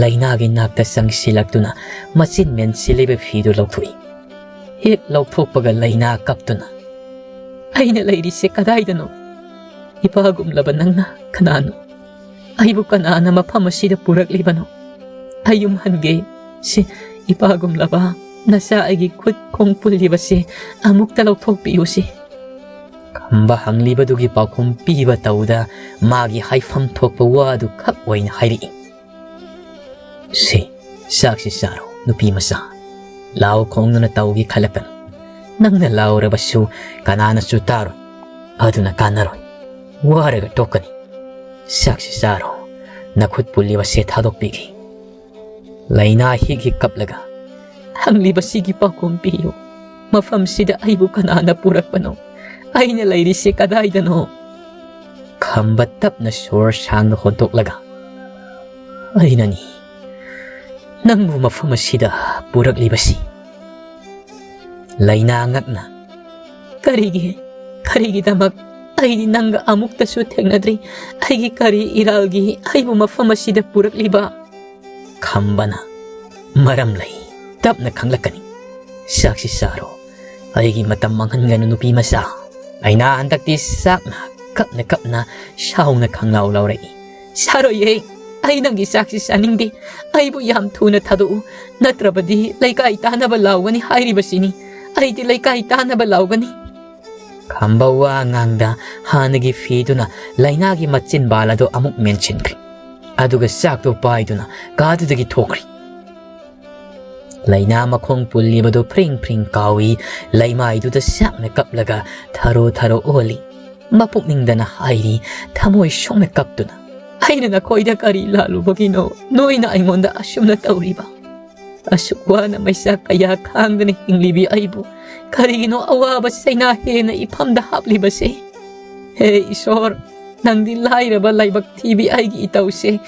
ꯂꯩꯅꯥꯒꯤ ꯅꯥꯛꯇ ꯆꯪꯁꯤꯜꯂꯛꯇꯨꯅ ꯃꯆꯤꯟ ꯃꯦꯟꯁꯤꯜꯂꯤꯕ ꯐꯤꯗꯨ ꯂꯧꯊꯣꯛꯏ꯫ ꯍꯦꯛ ꯂꯧꯊꯣꯛꯄꯒ ꯂꯩꯅꯥ ꯀꯞꯇꯨꯅ, "ꯑꯩꯅ ꯂꯩꯔꯤꯁꯦ ꯀꯗꯥꯏꯗꯅꯣ? ꯏꯄꯥꯒꯨꯝꯂꯕ ꯅꯪꯅ ꯀꯅꯥꯅꯣ? ꯑꯩꯕꯨ ꯀꯅꯥꯅ ꯃꯐꯝ ꯑꯁꯤꯗ ꯄꯨꯔꯛꯂꯤꯕꯅꯣ? ꯑꯩ ꯌꯨꯝ ꯍꯟꯒꯦ꯫ ꯁꯤ ꯏꯄꯥꯒꯨꯝꯂꯕ ꯅꯆꯥ ꯑꯩꯒꯤ ꯈꯨꯠ ꯈꯣꯡ ꯄꯨꯜꯂꯤꯕꯁꯦ ꯑꯃꯨꯛꯇ ꯂꯧꯊꯣꯛꯄꯤꯌꯨꯁꯤ꯫" ꯈꯝꯕ ꯍꯪꯂꯤꯕꯗꯨꯒꯤ ꯄꯥꯎꯈꯨꯝ ꯄꯤꯕ ꯇꯧꯗ ꯃꯥꯒꯤ ꯍꯥꯏꯐꯝ ꯊꯣꯛꯄ ꯋꯥꯗꯨ ꯈꯛ ꯑꯣꯏꯅ ꯍꯥꯏꯔꯛꯏ꯫ "ꯁꯤ, ꯆꯥꯛꯁꯤ ꯆꯥꯔꯣ, ꯅꯨꯄꯤ ꯃꯆꯥ꯫ ꯂꯥꯎ ꯈꯣꯡꯗꯨꯅ ꯇꯧꯒꯦ ꯈꯜꯂꯛꯀꯅꯨ꯫ ꯅꯪꯅ ꯂꯥꯎꯔꯕꯁꯨ ꯀꯅꯥꯅꯁꯨ ꯇꯥꯔꯣꯏ꯫ ꯑꯗꯨꯅ ꯀꯥꯟꯅꯔꯣꯏ꯫ ꯋꯥꯔꯒ ꯇꯣꯛꯀꯅꯤ꯫ ꯆꯥꯛꯁꯤ ꯆꯥꯔꯣ꯫ ꯅꯈꯨꯠ ꯄꯨꯜꯂꯤꯕꯁꯦ ꯊꯥꯗꯣꯛꯄꯤꯒꯦ꯫" ꯂꯩꯅꯥ ꯍꯤꯛ ꯍꯤꯛ ꯀꯞꯂꯒ, "ꯍꯪꯂꯤꯕꯁꯤꯒꯤ ꯄꯥꯎꯈꯨꯝ ꯄꯤꯌꯨ꯫ ꯃꯐꯝꯁꯤꯗ ꯑꯩꯕꯨ ꯀꯅꯥꯅ ꯄꯨꯔꯛꯄꯅꯣ? ꯑꯩꯅ ꯂꯩꯔꯤꯁꯤ ꯀꯗꯥꯏꯗꯅꯣ?" ꯈꯝꯕ ꯇꯞꯅ ꯁꯣꯔ ꯁꯥꯡꯅ ꯍꯣꯟꯗꯣꯛꯂꯒ, "ꯑꯩꯅꯅꯤ ꯅꯪꯕꯨ ꯃꯐꯝ ꯑꯁꯤꯗ ꯄꯨꯔꯛꯂꯤꯕꯁꯤ꯫" ꯂꯩꯅꯥ ꯉꯛꯅ, "ꯀꯔꯤꯒꯤ? ꯀꯔꯤꯒꯤꯗꯃꯛ? ꯑꯩꯗꯤ ꯅꯪꯒ ꯑꯃꯨꯛꯇꯁꯨ ꯊꯦꯡꯅꯗ꯭ꯔꯤ꯫ ꯑꯩꯒꯤ ꯀꯔꯤ ꯏꯔꯥꯜꯒꯤ ꯑꯩꯕꯨ ꯃꯐꯝ ꯑꯁꯤꯗ ꯄꯨꯔꯛꯂꯤꯕ?" ꯈꯝꯕꯅ, "ꯃꯔꯝ ꯂꯩ꯫ ꯇꯞꯅ ꯈꯪꯂꯛꯀꯅꯤ꯫ ꯆꯥꯛꯁꯤ ꯆꯥꯔꯣ꯫ ꯑꯩꯒꯤ ꯃꯇꯝ ꯃꯥꯡꯍꯟꯒꯅꯨ, ꯅꯨꯄꯤ ꯃꯆꯥ꯫" ꯂꯩꯅꯥ ꯍꯟꯗꯛꯇꯤ ꯆꯥꯛꯅ ꯀꯞꯅ ꯀꯞꯅ ꯁꯥꯎꯅ ꯈꯪꯂꯥꯎ ꯂꯥꯎꯔꯛꯏ꯫ "ꯆꯥꯔꯣꯏꯌꯦ꯫ ꯑꯩ ꯅꯪꯒꯤ ꯆꯥꯛꯁꯤ ꯆꯥꯅꯤꯡꯗꯦ꯫ ꯑꯩꯕꯨ ꯌꯥꯝ ꯊꯨꯅ ꯊꯥꯗꯣꯛꯎ꯫ ꯅꯠꯇ꯭ꯔꯕꯗꯤ ꯂꯩꯀꯥꯏ ꯇꯥꯅꯕ ꯂꯥꯎꯒꯅꯤ ꯍꯥꯏꯔꯤꯕꯁꯤꯅꯤ꯫ ꯑꯩꯗꯤ ꯂꯩꯀꯥꯏ ꯇꯥꯅꯕ ꯂꯥꯎꯒꯅꯤ꯫" ꯈꯝꯕ ꯋꯥ ꯉꯥꯡꯗ ꯍꯥꯟꯅꯒꯤ ꯐꯤꯗꯨꯅ ꯂꯩꯅꯥꯒꯤ ꯃꯆꯤꯟꯕꯥꯜ ꯑꯗꯨ ꯑꯃꯨꯛ ꯃꯦꯟꯁꯤꯟꯈ꯭ꯔꯦ꯫ ꯑꯗꯨꯒ ꯆꯥꯛꯇꯨ ꯄꯥꯏꯗꯨꯅ ꯀꯥꯗꯨꯗꯒꯤ ꯊꯣꯛꯈ꯭ꯔꯦ꯫ ꯂꯩꯅꯥ ꯃꯈꯣꯡ ꯄꯨꯜꯂꯤꯕꯗꯨ ꯐ꯭ꯔꯤꯡ ꯐ꯭ꯔꯤꯡ ꯀꯥꯎꯏ, ꯂꯩꯃꯥꯏꯗꯨꯗ ꯆꯥꯛꯅ ꯀꯞꯂꯒ ꯊꯔꯣ ꯊꯔꯣ ꯑꯣꯜꯂꯤ꯫ ꯃꯄꯨꯛꯅꯤꯡꯗꯅ ꯍꯥꯏꯔꯤ, ꯊꯃꯣꯏ ꯁꯣꯛꯅ ꯀꯞꯇꯨꯅ, "ꯑꯩꯅ ꯅꯈꯣꯏꯗ ꯀꯔꯤ ꯂꯥꯜꯂꯨꯕꯒꯤꯅꯣ ꯅꯣꯏꯅ ꯑꯩꯉꯣꯟꯗ ꯑꯁꯨꯝꯅ ꯇꯧꯔꯤꯕ? ꯑꯁꯨꯛ ꯋꯥꯅ ꯃꯩꯆꯥꯛ ꯀꯌꯥ ꯈꯥꯡꯗꯨꯅ ꯍꯤꯡꯂꯤꯕꯤ ꯑꯩꯕꯨ ꯀꯔꯤꯒꯤꯅꯣ ꯑꯋꯥꯕ ꯆꯩꯅꯥ ꯍꯦꯟꯅ ꯏꯐꯝꯗ ꯍꯥꯞꯂꯤꯕꯁꯦ? ꯍꯦ ꯏꯁꯣꯔ, ꯅꯪꯗꯤ ꯂꯥꯏꯔꯕ ꯂꯥꯏꯕꯛ ꯊꯤꯕꯤ ꯑꯩꯒꯤ ꯏꯇꯧꯁꯦ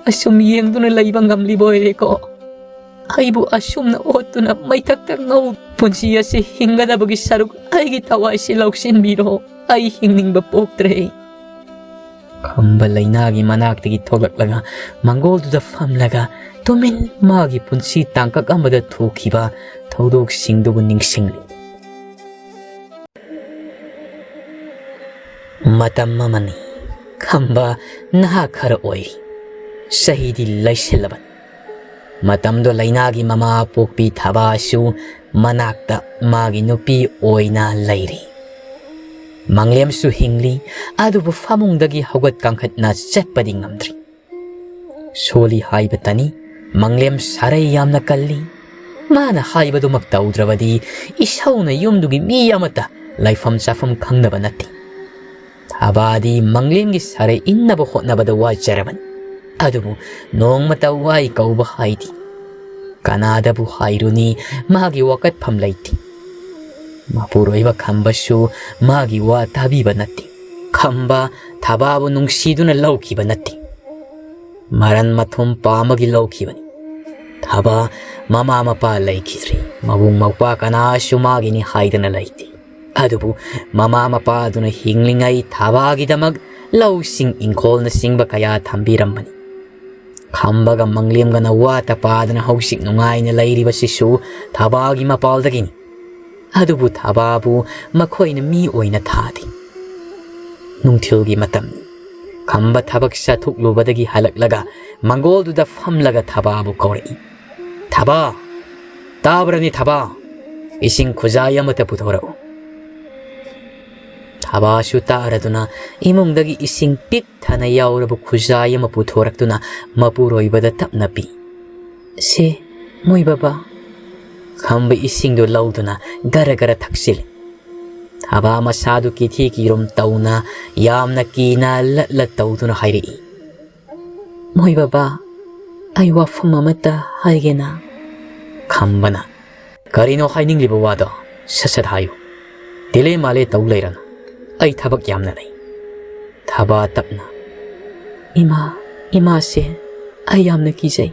ꯑꯁꯨꯝ ꯌꯦꯡꯗꯨꯅ ꯂꯩꯕ ꯉꯝꯂꯤꯕ ꯑꯣꯏꯔꯦꯀꯣ? ꯑꯩꯕꯨ ꯑꯁꯨꯝꯅ ꯑꯣꯠꯇꯨꯅ ꯃꯩꯊꯛꯇ ꯉꯧ ꯄꯨꯟꯁꯤ ꯑꯁꯤ ꯍꯤꯡꯒꯗꯕꯒꯤ ꯁꯔꯨꯛ ꯑꯩꯒꯤ ꯊꯋꯥꯏꯁꯤ ꯂꯧꯁꯤꯟꯕꯤꯔꯣ꯫ ꯑꯩ ꯍꯤꯡꯅꯤꯡꯕ ꯄꯣꯛꯇ꯭ꯔꯦ꯫" ꯈꯝꯕ ꯂꯩꯅꯥꯒꯤ ꯃꯅꯥꯛꯇꯒꯤ ꯊꯣꯛꯂꯛꯂꯒ ꯃꯪꯒꯣꯜꯗꯨꯗ ꯐꯝꯂꯒ ꯇꯨꯃꯤꯟ ꯃꯥꯒꯤ ꯄꯨꯟꯁꯤ ꯇꯥꯡꯀꯛ ꯑꯃꯗ ꯊꯣꯛꯈꯤꯕ ꯊꯧꯗꯣꯛꯁꯤꯡꯗꯨꯕꯨ ꯅꯤꯡꯁꯤꯡꯂꯤ꯫ ꯃꯇꯝ ꯑꯃꯅꯤ꯫ ꯈꯝꯕ ꯅꯍꯥ ꯈꯔ ꯑꯣꯏꯔꯤ꯫ ꯆꯍꯤꯗꯤ ꯂꯩꯁꯤꯜꯂꯕꯅꯤ꯫ ꯃꯇꯝꯗꯣ ꯂꯩꯅꯥꯒꯤ ꯃꯃꯥ ꯄꯣꯛꯄꯤ ꯊꯕꯥꯁꯨ ꯃꯅꯥꯛꯇ ꯃꯥꯒꯤ ꯅꯨꯄꯤ ꯑꯣꯏꯅ ꯂꯩꯔꯤ꯫ ꯃꯪꯂꯦꯝꯁꯨ ꯍꯤꯡꯂꯤ, ꯑꯗꯨꯕꯨ ꯐꯃꯨꯡꯗꯒꯤ ꯍꯧꯒꯠ ꯀꯥꯡꯈꯠꯅ ꯆꯠꯄꯗꯤ ꯉꯝꯗ꯭ꯔꯤ꯫ ꯁꯣꯜꯂꯤ ꯍꯥꯏꯕꯇꯅꯤ, ꯃꯪꯂꯦꯝ ꯁꯥꯔꯩ ꯌꯥꯝꯅ ꯀꯜꯂꯤ꯫ ꯃꯥꯅ ꯍꯥꯏꯕꯗꯨꯃꯛ ꯇꯧꯗ꯭ꯔꯕꯗꯤ ꯏꯁꯧꯅ ꯌꯨꯝꯗꯨꯒꯤ ꯃꯤ ꯑꯃꯠꯇ ꯂꯩꯐꯝ ꯆꯥꯐꯝ ꯈꯪꯗꯕ ꯅꯠꯇꯦ꯫ ꯊꯕꯥꯗꯤ ꯃꯪꯂꯦꯝꯒꯤ ꯁꯥꯔꯩ ꯏꯟꯅꯕ ꯍꯣꯠꯅꯕꯗ ꯋꯥꯖꯔꯕꯅꯤ꯫ ꯑꯗꯨꯕꯨ ꯅꯣꯡꯃꯇ ꯋꯥꯏ ꯀꯧꯕ ꯍꯥꯏꯗꯦ꯫ ꯀꯅꯥꯗꯕꯨ ꯍꯥꯏꯔꯨꯅꯤ, ꯃꯥꯒꯤ ꯋꯥꯀꯠꯐꯝ ꯂꯩꯇꯦ꯫ ꯃꯄꯨꯔꯣꯏꯕ ꯈꯝꯕꯁꯨ ꯃꯥꯒꯤ ꯋꯥ ꯇꯥꯕꯤꯕ ꯅꯠꯇꯦ꯫ ꯈꯝꯕ ꯊꯕꯥꯕꯨ ꯅꯨꯡꯁꯤꯗꯨꯅ ꯂꯧꯈꯤꯕ ꯅꯠꯇꯦ꯫ ꯃꯔꯟ ꯃꯊꯨꯝ ꯄꯥꯝꯕꯒꯤ ꯂꯧꯈꯤꯕꯅꯤ꯫ ꯊꯕꯥ ꯃꯃꯥ ꯃꯄꯥ ꯂꯩꯈꯤꯗ꯭ꯔꯤ꯫ ꯃꯕꯨꯡ ꯃꯧꯄ꯭ꯋꯥ ꯀꯅꯥꯁꯨ ꯃꯥꯒꯤꯅꯤ ꯍꯥꯏꯗꯅ ꯂꯩꯇꯦ꯫ ꯑꯗꯨꯕꯨ ꯃꯃꯥ ꯃꯄꯥꯗꯨꯅ ꯍꯤꯡꯂꯤꯉꯩ ꯊꯕꯥꯒꯤꯗꯃꯛ ꯂꯧꯁꯤꯡ, ꯏꯪꯈꯣꯜꯅꯆꯤꯡꯕ ꯀꯌꯥ ꯊꯝꯕꯤꯔꯝꯕꯅꯤ꯫ ꯈꯝꯕꯒ ꯃꯪꯂꯦꯝꯒꯅ ꯋꯥꯇ ꯄꯥꯗꯅ ꯍꯧꯖꯤꯛ ꯅꯨꯡꯉꯥꯏꯅ ꯂꯩꯔꯤꯕꯁꯤꯁꯨ ꯊꯕꯥꯒꯤ ꯃꯄꯥꯜꯗꯒꯤꯅꯤ꯫ ꯑꯗꯨꯕꯨ ꯊꯕꯥꯕꯨ ꯃꯈꯣꯏꯅ ꯃꯤ ꯑꯣꯏꯅ ꯊꯥꯗꯦ꯫ ꯅꯨꯡꯊꯤꯜꯒꯤ ꯃꯇꯝꯅꯤ꯫ ꯈꯝꯕ ꯊꯕꯛ ꯆꯠꯊꯣꯛꯂꯨꯕꯗꯒꯤ ꯍꯜꯂꯛꯂꯒ ꯃꯪꯒꯣꯜꯗꯨꯗ ꯐꯝꯂꯒ ꯊꯕꯥꯕꯨ ꯀꯧꯔꯛꯏ꯫ "ꯊꯕꯥ! ꯇꯥꯕ꯭ꯔꯅꯤ ꯊꯕꯥ? ꯏꯁꯤꯡ ꯈꯨꯖꯥꯏ ꯑꯃꯇ ꯄꯨꯊꯣꯔꯛꯎ꯫" ꯊꯕꯥꯁꯨ ꯇꯥꯔꯗꯨꯅ ꯏꯃꯨꯡꯗꯒꯤ ꯏꯁꯤꯡ ꯄꯤꯛ ꯊꯟꯅ ꯌꯥꯎꯔꯕ ꯈꯨꯖꯥꯏ ꯑꯃ ꯄꯨꯊꯣꯔꯛꯇꯨꯅ ꯃꯄꯨꯔꯣꯏꯕꯗ ꯇꯞꯅ ꯄꯤ꯫ "ꯁꯦ, ꯃꯣꯏ ꯕꯕꯥ꯫" ꯈꯝꯕ ꯏꯁꯤꯡꯗꯨ ꯂꯧꯗꯨꯅ ꯒꯔ ꯒꯔ ꯊꯛꯆꯤꯜꯂꯤ꯫ ꯊꯕꯥ ꯃꯁꯥꯗꯨ ꯀꯤꯊꯤ ꯀꯤꯔꯨꯝ ꯇꯧꯅ ꯌꯥꯝꯅ ꯀꯤꯅ ꯂꯠ ꯂꯠ ꯇꯧꯗꯨꯅ ꯍꯥꯏꯔꯛꯏ꯫ "ꯃꯣꯏ ꯕꯕꯥ, ꯑꯩ ꯋꯥꯐꯝ ꯑꯃꯠꯇ ꯍꯥꯏꯒꯦꯅ꯫" ꯈꯝꯕꯅ, "ꯀꯔꯤꯅꯣ ꯍꯥꯏꯅꯤꯡꯂꯤꯕ ꯋꯥꯗꯣ? ꯁꯠ ꯁꯠ ꯍꯥꯏꯌꯨ꯫ ꯗꯤꯂꯦ ꯃꯥꯂꯦ ꯇꯧ ꯂꯩꯔꯅꯨ꯫ ꯑꯩ ꯊꯕꯛ ꯌꯥꯝꯅ ꯂꯩ꯫" ꯊꯕꯥ ꯇꯞꯅ, "ꯏꯃꯥ, ꯏꯃꯥꯁꯦ ꯑꯩ ꯌꯥꯝꯅ ꯀꯤꯖꯩ꯫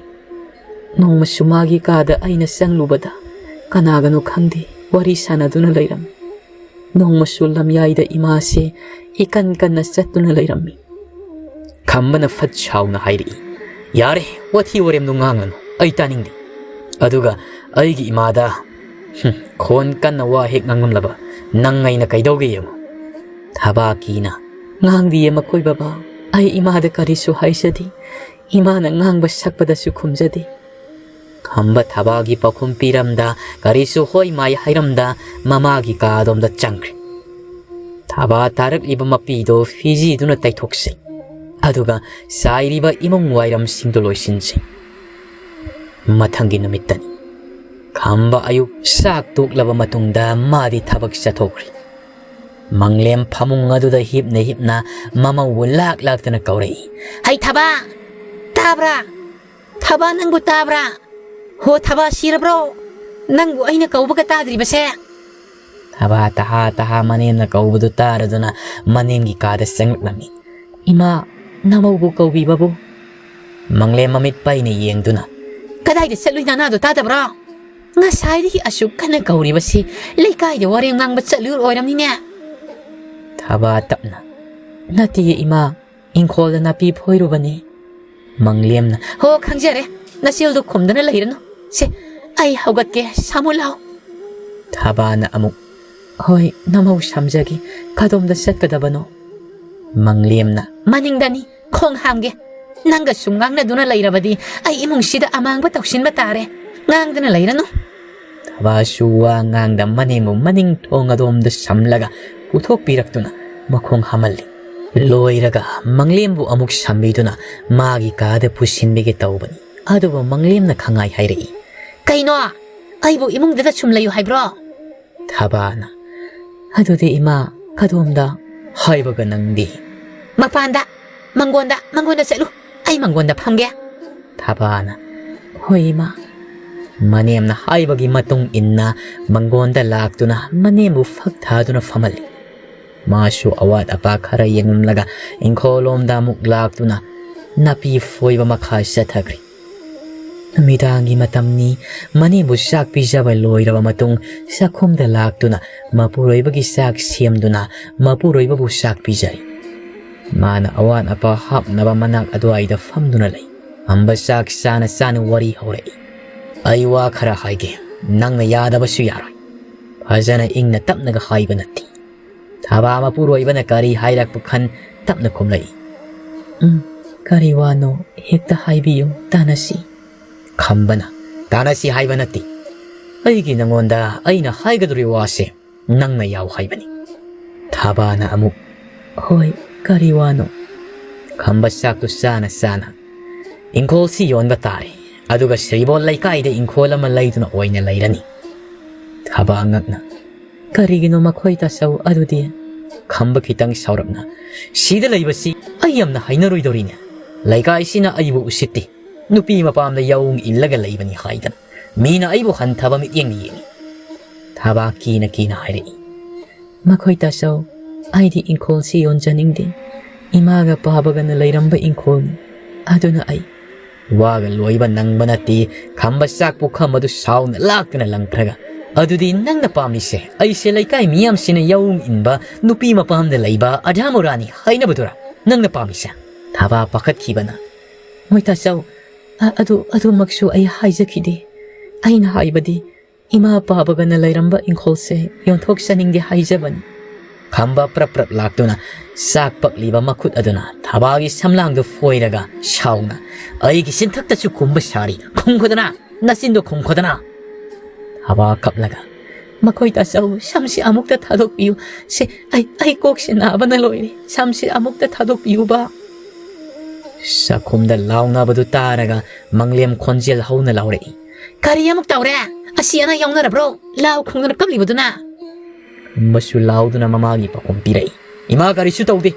ꯅꯣꯡꯃꯁꯨ ꯃꯥꯒꯤ ꯀꯥꯗ ꯑꯩꯅ ꯆꯪꯂꯨꯕꯗ ꯀꯅꯥꯒꯅꯣ ꯈꯪꯗꯦ ꯋꯥꯔꯤ ꯁꯥꯟꯅꯗꯨꯅ ꯂꯩꯔꯝꯃꯤ꯫ ꯅꯣꯡꯃꯁꯨ ꯂꯝꯌꯥꯏꯗ ꯏꯃꯥꯁꯦ ꯏꯀꯟ ꯀꯟꯅ ꯆꯠꯇꯨꯅ ꯂꯩꯔꯝꯃꯤ꯫ ꯈꯝꯕꯅ ꯐꯠ ꯁꯥꯎꯅ ꯍꯥꯏꯔꯛꯏ, "ꯌꯥꯔꯦ, ꯋꯥꯊꯤ ꯋꯥꯔꯦꯝꯗꯣ ꯉꯥꯡꯒꯅꯨ, ꯑꯩ ꯇꯥꯅꯤꯡꯗꯦ꯫ ꯑꯗꯨꯒ ꯑꯩꯒꯤ ꯏꯃꯥꯗ, ꯍꯨꯝ, ꯈꯣꯟ ꯀꯟꯅ ꯋꯥ ꯍꯦꯛ ꯉꯥꯡꯂꯝꯂꯕ ꯅꯪ ꯑꯩꯅ ꯀꯩꯗꯧꯒꯦ ꯌꯦꯡꯉꯨ꯫" ꯊꯕꯥꯀꯤꯅ, "ꯉꯥꯡꯗꯤꯌꯦ ꯃꯈꯣꯏ ꯕꯕꯥ, ꯑꯩ ꯏꯃꯥꯗ ꯀꯔꯤꯁꯨ ꯍꯥꯏꯖꯗꯦ, ꯏꯃꯥꯅ ꯉꯥꯡꯕ ꯁꯛꯄꯗꯁꯨ ꯈꯨꯝꯖꯗꯦ꯫" ꯈꯝꯕ ꯊꯕꯥꯒꯤ ꯄꯥꯎꯈꯨꯝ ꯄꯤꯔꯝꯗ, ꯀꯔꯤꯁꯨ ꯍꯣꯏ ꯃꯥꯏ ꯍꯥꯏꯔꯝꯗ, ꯃꯃꯥꯒꯤ ꯀꯥꯗꯣꯝꯗ ꯆꯪꯈ꯭ꯔꯦ꯫ ꯊꯕꯥ ꯇꯥꯔꯛꯂꯤꯕ ꯃꯄꯤꯗꯨ ꯐꯤꯖꯤꯗꯨꯅ ꯇꯩꯊꯣꯛꯁꯤ, ꯑꯗꯨꯒ ꯆꯥꯏꯔꯤꯕ ꯏꯃꯨꯡ ꯋꯥꯏꯔꯝꯁꯤꯡꯗꯨ ꯂꯣꯏꯁꯤꯟꯁꯤ꯫ ꯃꯊꯪꯒꯤ ꯅꯨꯃꯤꯠꯇꯅꯤ꯫ ꯈꯝꯕ ꯑꯌꯨꯛ ꯆꯥꯛ ꯇꯣꯛꯂꯕ ꯃꯇꯨꯡꯗ ꯃꯥꯗꯤ ꯊꯕꯛ ꯆꯠꯊꯣꯛꯈ꯭ꯔꯦ꯫ ꯃꯪꯂꯦꯝ ꯐꯃꯨꯡ ꯑꯗꯨꯗ ꯍꯤꯞꯅ ꯍꯤꯞꯅ ꯃꯃꯧꯕꯨ ꯂꯥꯛ ꯂꯥꯛꯇꯅ ꯀꯧꯔꯛꯏ, "ꯍꯩ ꯊꯕꯥ! ꯇꯥꯕ꯭ꯔꯥ? ꯊꯕꯥ, ꯅꯪꯕꯨ ꯇꯥꯕ꯭ꯔꯥ? ꯍꯣ ꯊꯕꯥ, ꯁꯤꯔꯕ꯭ꯔꯣ? ꯅꯪꯕꯨ ꯑꯩꯅ ꯀꯧꯕꯒ ꯇꯥꯗ꯭ꯔꯤꯕꯁꯦ?" ꯊꯕꯥ ꯇꯍꯥ ꯇꯍꯥ ꯃꯅꯦꯝꯅ ꯀꯧꯕꯗꯨ ꯇꯥꯔꯗꯨꯅ ꯃꯅꯦꯝꯒꯤ ꯀꯥꯗ ꯆꯪꯂꯛꯂꯝꯃꯤ꯫ "ꯏꯃꯥ, ꯅꯃꯧꯕꯨ ꯀꯧꯕꯤꯕꯕꯨ?" ꯃꯪꯂꯦꯝ ꯃꯃꯤꯠ ꯄꯩꯅ ꯌꯦꯡꯗꯨꯅ, "ꯀꯗꯥꯏꯗ ꯆꯠꯂꯨꯏ, ꯅꯅꯥꯗꯣ ꯇꯥꯗꯕ꯭ꯔꯣ? ꯉꯁꯥꯏꯗꯒꯤ ꯑꯁꯨꯛ ꯀꯟꯅ ꯀꯧꯔꯤꯕꯁꯤ ꯂꯩꯀꯥꯏꯗ ꯋꯥꯔꯦꯝ ꯉꯥꯡꯕ ꯆꯠꯂꯨ ꯑꯣꯏꯔꯝꯅꯤꯅꯦ?" ꯊꯕꯥ ꯇꯞꯅ, "ꯅꯠꯇꯤꯌꯦ ꯏꯃꯥ, ꯏꯪꯈꯣꯜꯗ ꯅꯥꯄꯤ ꯐꯣꯏꯔꯨꯕꯅꯤ꯫" ꯃꯪꯂꯦꯝꯅ, "ꯍꯣ, ꯈꯪꯖꯔꯦ, ꯅꯆꯤꯜꯗꯨ ꯈꯨꯝꯗꯅ ꯂꯩꯔꯅꯨ꯫ ꯁꯦ, ꯑꯩ ꯍꯧꯒꯠꯀꯦ, ꯁꯥꯃꯨ ꯂꯥꯎ꯫" ꯊꯕꯥꯅ ꯑꯃꯨꯛ, "ꯍꯣꯏ, ꯅꯃꯧ ꯁꯝꯖꯒꯦ, ꯀꯗꯣꯝꯗ ꯆꯠꯀꯗꯕꯅꯣ?" ꯃꯪꯂꯦꯝꯅ, "ꯃꯅꯤꯡꯗꯅꯤ, ꯈꯣꯡ ꯍꯥꯝꯒꯦ꯫ ꯅꯪꯒ ꯁꯨꯝ ꯉꯥꯡꯅꯗꯨꯅ ꯂꯩꯔꯕꯗꯤ ꯑꯩ ꯏꯃꯨꯡꯁꯤꯗ ꯑꯃꯥꯡꯕ ꯇꯧꯁꯤꯟꯕ ꯇꯥꯔꯦ꯫ ꯉꯥꯡꯗꯅ ꯂꯩꯔꯅꯨ꯫" ꯊꯕꯥꯁꯨ ꯋꯥ ꯉꯥꯡꯗ ꯃꯅꯦꯝꯕꯨ ꯃꯅꯤꯡ ꯊꯣꯡ ꯑꯗꯣꯝꯗ ꯁꯝꯂꯒ ꯄꯨꯊꯣꯛꯄꯤꯔꯛꯇꯨꯅ ꯃꯈꯣꯡ ꯍꯥꯝꯍꯜꯂꯤ꯫ ꯂꯣꯏꯔꯒ ꯃꯪꯂꯦꯝꯕꯨ ꯑꯃꯨꯛ ꯁꯝꯕꯤꯗꯨꯅ ꯃꯥꯒꯤ ꯀꯥꯗ ꯄꯨꯁꯤꯟꯕꯤꯒꯦ ꯇꯧꯕꯅꯤ꯫ ꯑꯗꯨꯕꯨ ꯃꯪꯂꯦꯝꯅ ꯈꯪꯉꯥꯏ ꯍꯥꯏꯔꯛꯏ, "ꯀꯩꯅꯣ? ꯑꯩꯕꯨ ꯏꯃꯨꯡꯗꯨꯗ ꯁꯨꯝ ꯂꯩꯌꯨ ꯍꯥꯏꯕ꯭ꯔꯣ?" ꯊꯕꯥꯅ, "ꯑꯗꯨꯗꯤ ꯏꯃꯥ, ꯀꯗꯣꯝꯗ?" ꯍꯥꯏꯕꯒ ꯅꯪꯗꯤ, "ꯃꯄꯥꯟꯗ, ꯃꯪꯒꯣꯟꯗ, ꯃꯪꯒꯣꯟꯗ ꯆꯠꯂꯨ꯫ ꯑꯩ ꯃꯪꯒꯣꯟꯗ ꯐꯝꯒꯦ꯫" ꯊꯕꯥꯅ, "ꯍꯣꯏ ꯏꯃꯥ꯫" ꯃꯅꯦꯝꯅ ꯍꯥꯏꯕꯒꯤ ꯃꯇꯨꯡ ꯏꯟꯅ ꯃꯪꯒꯣꯟꯗ ꯂꯥꯛꯇꯨꯅ ꯃꯅꯦꯝꯕꯨ ꯐꯛ ꯊꯥꯗꯨꯅ ꯐꯝꯍꯜꯂꯤ꯫ ꯃꯥꯁꯨ ꯑꯋꯥꯠ ꯑꯄꯥ ꯈꯔ ꯌꯦꯡꯂꯝꯂꯒ ꯏꯪꯈꯣꯜꯂꯣꯝꯗ ꯑꯃꯨꯛ ꯂꯥꯛꯇꯨꯅ ꯅꯥꯄꯤ ꯐꯣꯏꯕ ꯃꯈꯥ ꯆꯠꯊꯈ꯭ꯔꯦ꯫ ꯅꯨꯃꯤꯗꯥꯡꯒꯤ ꯃꯇꯝꯅꯤ꯫ ꯃꯅꯦꯝꯕꯨ ꯆꯥꯛ ꯄꯤꯖꯕ ꯂꯣꯏꯔꯕ ꯃꯇꯨꯡ ꯆꯥꯛꯈꯨꯝꯗ ꯂꯥꯛꯇꯨꯅ ꯃꯄꯨꯔꯣꯏꯕꯒꯤ ꯆꯥꯛ ꯁꯦꯝꯗꯨꯅ ꯃꯄꯨꯔꯣꯏꯕꯕꯨ ꯆꯥꯛ ꯄꯤꯖꯔꯤ꯫ ꯃꯥꯅ ꯑꯋꯥꯠ ꯑꯄꯥ ꯍꯥꯞꯅꯕ ꯃꯅꯥꯛ ꯑꯗꯨꯋꯥꯏꯗ ꯐꯝꯗꯨꯅ ꯂꯩ꯫ ꯈꯝꯕ ꯆꯥꯛ ꯆꯥꯅ ꯆꯥꯅ ꯋꯥꯔꯤ ꯍꯧꯔꯛꯏ꯫ "ꯑꯩ ꯋꯥ ꯈꯔ ꯍꯥꯏꯒꯦ, ꯅꯪꯅ ꯌꯥꯗꯕꯁꯨ ꯌꯥꯔꯣꯏ꯫ ꯐꯖꯅ ꯏꯪꯅ ꯇꯞꯅꯒ ꯍꯥꯏꯕ ꯅꯠꯇꯦ꯫" ꯊꯕꯥ ꯃꯄꯨꯔꯣꯏꯕꯅ ꯀꯔꯤ ꯍꯥꯏꯔꯛꯄ ꯈꯟ ꯇꯞꯅ ꯈꯨꯝꯂꯛꯏ꯫ "ꯎꯝ, ꯀꯔꯤ ꯋꯥꯅꯣ? ꯍꯦꯛꯇ ꯍꯥꯏꯕꯤꯌꯨ, ꯇꯥꯅꯁꯤ꯫" ꯈꯝꯕꯅ, "ꯇꯥꯅꯁꯤ ꯍꯥꯏꯕ ꯅꯠꯇꯦ꯫ ꯑꯩꯒꯤ ꯅꯉꯣꯟꯗ ꯑꯩꯅ ꯍꯥꯏꯒꯗꯧꯔꯤꯕ ꯋꯥꯁꯦ ꯅꯪꯅ ꯌꯥꯎ ꯍꯥꯏꯕꯅꯤ꯫" ꯊꯕꯥꯅ ꯑꯃꯨꯛ, "ꯍꯣꯏ, ꯀꯔꯤ ꯋꯥꯅꯣ?" ꯈꯝꯕ ꯆꯥꯛꯇꯨ ꯆꯥꯅ ꯆꯥꯅ, "ꯏꯪꯈꯣꯜꯁꯤ ꯌꯣꯟꯕ ꯇꯥꯔꯦ, ꯑꯗꯨꯒ ꯁꯤꯔꯤꯕꯣꯜ ꯂꯩꯀꯥꯏꯗ ꯏꯪꯈꯣꯜ ꯑꯃ ꯂꯩꯗꯨꯅ ꯑꯣꯏꯅ ꯂꯩꯔꯅꯤ꯫" ꯊꯕꯥ ꯉꯛꯅ, "ꯀꯔꯤꯒꯤꯅꯣ ꯃꯈꯣꯏ ꯇꯥꯆꯧ ꯑꯗꯨꯗꯤ?" ꯈꯝꯕ ꯈꯤꯇꯪ ꯁꯥꯎꯔꯞꯅ, "ꯁꯤꯗ ꯂꯩꯕꯁꯤ ꯑꯩ ꯌꯥꯝꯅ ꯍꯩꯅꯔꯣꯏꯗꯧꯔꯤꯅꯦ꯫ ꯂꯩꯀꯥꯏꯁꯤꯅ ꯑꯩꯕꯨ ꯎꯁꯤꯠꯇꯦ꯫ ꯅꯨꯄꯤ ꯃꯄꯥꯝꯗ ꯌꯥꯑꯣꯡ ꯏꯜꯂꯒ ꯂꯩꯕꯅꯤ ꯍꯥꯏꯗꯅ ꯃꯤꯅ ꯑꯩꯕꯨ ꯍꯟꯊꯕ ꯃꯤꯠꯌꯦꯡꯅ ꯌꯦꯡꯉꯤ꯫" ꯊꯕꯥ ꯀꯤꯅ ꯀꯤꯅ ꯍꯥꯏꯔꯛꯏ꯫ "ꯃꯈꯣꯏ ꯇꯥꯆꯧ, ꯑꯩꯗꯤ ꯏꯪꯈꯣꯜꯁꯤ ꯌꯣꯟꯖꯅꯤꯡꯗꯦ꯫ ꯏꯃꯥꯒ ꯄꯥꯕꯒꯅ ꯂꯩꯔꯝꯕ ꯏꯪꯈꯣꯜꯅꯤ꯫ ꯑꯗꯨꯅ ꯑꯩ꯫" ꯋꯥꯒ ꯂꯣꯏꯕ ꯅꯪꯕ ꯅꯠꯇꯦ꯫ ꯈꯝꯕ ꯆꯥꯛ ꯄꯨꯈꯝ ꯑꯗꯨ ꯁꯥꯎꯅ ꯂꯥꯛꯇꯨꯅ ꯂꯪꯈ꯭ꯔꯒ, "ꯑꯗꯨꯗꯤ ꯅꯪꯅ ꯄꯥꯝꯂꯤꯁꯦ ꯑꯩꯁꯦ ꯂꯩꯀꯥꯏ ꯃꯤꯌꯥꯝꯁꯤꯅ ꯌꯥꯑꯣꯡ ꯏꯟꯕ ꯅꯨꯄꯤ ꯃꯄꯥꯝꯗ ꯂꯩꯕ ꯑꯙꯥ ꯃꯣꯔꯥꯅꯤ ꯍꯥꯏꯅꯕꯗꯨꯔꯥ ꯅꯪꯅ ꯄꯥꯝꯂꯤꯁꯦ?" ꯊꯕꯥ ꯄꯥꯈꯠꯈꯤꯕꯅ, "ꯃꯣꯏ ꯇꯥꯆꯧ, ꯑ-, ꯑꯗꯨ, ꯑꯗꯨꯃꯛꯁꯨ ꯑꯩ ꯍꯥꯏꯖꯈꯤꯗꯦ꯫ ꯑꯩꯅ ꯍꯥꯏꯕꯗꯤ ꯏꯃꯥ ꯄꯥꯕꯒꯅ ꯂꯩꯔꯝꯕ ꯏꯪꯈꯣꯜꯁꯦ ꯌꯣꯟꯊꯣꯛꯆꯅꯤꯡꯗꯦ ꯍꯥꯏꯖꯕꯅꯤ꯫" ꯈꯝꯕ ꯄ꯭ꯔꯞ ꯄ꯭ꯔꯞ ꯂꯥꯛꯇꯨꯅ ꯆꯥꯛ ꯄꯛꯂꯤꯕ ꯃꯈꯨꯠ ꯑꯗꯨꯅ ꯊꯕꯥꯒꯤ ꯁꯝꯂꯥꯡꯗꯨ ꯐꯣꯏꯔꯒ ꯁꯥꯎꯅ, "ꯑꯩꯒꯤ ꯆꯤꯟꯊꯛꯇꯁꯨ ꯈꯨꯝꯕ ꯁꯥꯔꯤ꯫ ꯈꯨꯝꯈꯣꯗꯅ, ꯅꯆꯤꯟꯗꯣ ꯈꯨꯝꯈꯣꯗꯅ!" ꯊꯕꯥ ꯀꯞꯂꯒ, "ꯃꯈꯣꯏ ꯇꯥꯆꯧ, ꯁꯝꯁꯤ ꯑꯃꯨꯛꯇ ꯊꯥꯗꯣꯛꯄꯤꯌꯨ꯫ ꯁꯦ, ꯑꯩ, ꯑꯩ ꯀꯣꯛꯁꯦ ꯅꯥꯕꯅ ꯂꯣꯏꯔꯦ꯫ ꯁꯝꯁꯤ ꯑꯃꯨꯛꯇ ꯊꯥꯗꯣꯛꯄꯤꯌꯨꯕ꯫" ꯆꯥꯛꯈꯨꯝꯗ ꯂꯥꯎꯅꯕꯗꯨ ꯇꯥꯔꯒ ꯃꯪꯂꯦꯝ ꯈꯣꯟꯖꯦꯜ ꯍꯧꯅ ꯂꯥꯎꯔꯛꯏ꯫ "ꯀꯔꯤ ꯑꯃꯨꯛ ꯇꯧꯔꯦ? ꯑꯁꯤ ꯑꯅꯥ ꯌꯥꯎꯅꯔꯕ꯭ꯔꯣ? ꯂꯥꯎ ꯈꯣꯡꯗꯅ ꯀꯞꯂꯤꯕꯗꯨꯅ?" ꯃꯁꯨ ꯂꯥꯎꯗꯨꯅ ꯃꯃꯥꯒꯤ ꯄꯥꯎꯈꯨꯝ ꯄꯤꯔꯛꯏ꯫ "ꯏꯃꯥ, ꯀꯔꯤꯁꯨ ꯇꯧꯗꯦ꯫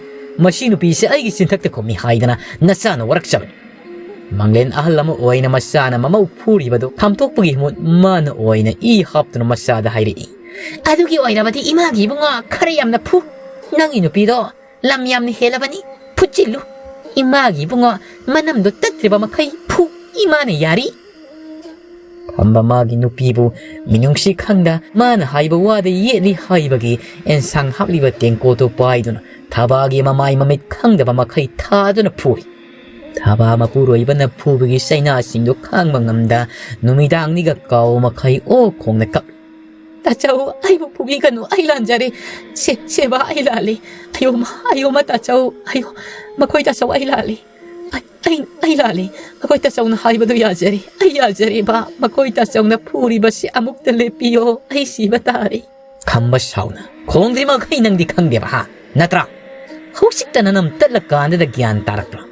ꯃꯁꯤ ꯅꯨꯄꯤꯁꯦ ꯑꯩꯒꯤ ꯆꯤꯟꯊꯛꯇ ꯈꯨꯝꯃꯤ ꯍꯥꯏꯗꯅ ꯅꯆꯥꯅ ꯋꯥꯔꯛꯆꯕꯅꯤ꯫" ꯃꯪꯂꯦꯟ ꯑꯍꯜ ꯑꯃ ꯑꯣꯏꯅ ꯃꯆꯥꯅ ꯃꯃꯧ ꯐꯨꯔꯤꯕꯗꯨ ꯈꯥꯝꯇꯣꯛꯄꯒꯤ ꯃꯍꯨꯠ ꯃꯥꯅ ꯑꯣꯏꯅ ꯏ ꯍꯥꯞꯇꯨꯅ ꯃꯆꯥꯗ ꯍꯥꯏꯔꯛꯏ꯫ "ꯑꯗꯨꯒꯤ ꯑꯣꯏꯔꯕꯗꯤ ꯏꯃꯥꯒꯤ ꯏꯕꯨꯡꯉꯣ ꯈꯔ ꯌꯥꯝꯅ ꯐꯨ꯫ ꯅꯪꯒꯤ ꯅꯨꯄꯤꯗꯣ ꯂꯝ ꯌꯥꯝꯅ ꯍꯦꯜꯂꯕꯅꯤ꯫ ꯐꯨꯠꯆꯤꯜꯂꯨ꯫ ꯏꯃꯥꯒꯤ ꯏꯕꯨꯡꯉꯣ ꯃꯅꯝꯗꯣ ꯇꯠꯇ꯭ꯔꯤꯕ ꯃꯈꯩ ꯐꯨ꯫ ꯏꯃꯥꯅ ꯌꯥꯔꯤ꯫" ꯈꯝꯕ ꯃꯥꯒꯤ ꯅꯨꯄꯤꯕꯨ ꯃꯤꯅꯨꯡꯁꯤ ꯈꯪꯗ ꯃꯥꯅ ꯍꯥꯏꯕ ꯋꯥꯗ ꯌꯦꯠꯂꯤ ꯍꯥꯏꯕꯒꯤ ꯑꯦꯟꯁꯥꯡ ꯍꯥꯞꯂꯤꯕ ꯇꯦꯡꯀꯣꯠꯇꯨ ꯄꯥꯏꯗꯨꯅ ꯊꯕꯥꯒꯤ ꯃꯃꯥꯏ ꯃꯃꯤꯠ ꯈꯪꯗꯕ ꯃꯈꯩ ꯊꯥꯗꯨꯅ ꯐꯨꯔꯤ꯫ ꯊꯕꯥ ꯃꯄꯨꯔꯣꯏꯕꯅ ꯐꯨꯕꯒꯤ ꯆꯩꯅꯥꯁꯤꯡꯗꯨ ꯈꯥꯡꯕ ꯉꯝꯗ ꯅꯨꯃꯤꯗꯥꯡꯅꯤꯒ ꯀꯥꯎ ꯃꯈꯩ ꯑꯣ ꯈꯣꯡꯅ ꯀꯞꯂꯤ꯫ "ꯇꯥꯆꯧ, ꯑꯩꯕꯨ ꯐꯨꯕꯤꯒꯅꯨ, ꯑꯩ ꯂꯥꯟꯖꯔꯦ꯫ ꯁꯦ, ꯁꯦꯕꯥ, ꯑꯩ ꯂꯥꯜꯂꯦ꯫ ꯑꯌꯣ ꯃꯥ, ꯑꯌꯣ ꯃꯥ, ꯇꯥꯆꯧ, ꯑꯌꯣ, ꯃꯈꯣꯏ ꯇꯥꯆꯧ, ꯑꯩ ꯂꯥꯜꯂꯦ꯫ ꯑꯩ, ꯑꯩ, ꯑꯩ ꯂꯥꯜꯂꯦ꯫ ꯃꯈꯣꯏ ꯇꯥꯆꯧꯅ ꯍꯥꯏꯕꯗꯨ ꯌꯥꯖꯔꯦ꯫ ꯑꯩ ꯌꯥꯖꯔꯦꯕ꯫ ꯃꯈꯣꯏ ꯇꯥꯆꯧꯅ ꯐꯨꯔꯤꯕꯁꯤ ꯑꯃꯨꯛꯇ ꯂꯦꯞꯄꯤꯌꯣ꯫ ꯑꯩ ꯁꯤꯕ ꯇꯥꯔꯦ꯫" ꯈꯝꯕ ꯁꯥꯎꯅ, "ꯈꯣꯡꯗ꯭ꯔꯤ ꯃꯈꯩ ꯅꯪꯗꯤ ꯈꯪꯗꯦꯕ, ꯍꯥ? ꯅꯠꯇ꯭ꯔꯥ? ꯍꯧꯖꯤꯛꯇ ꯅꯅꯝ ꯇꯠꯂꯀꯥꯟꯗꯗ ꯒ꯭ꯌꯥꯟ ꯇꯥꯔꯛꯄ꯭ꯔꯥ?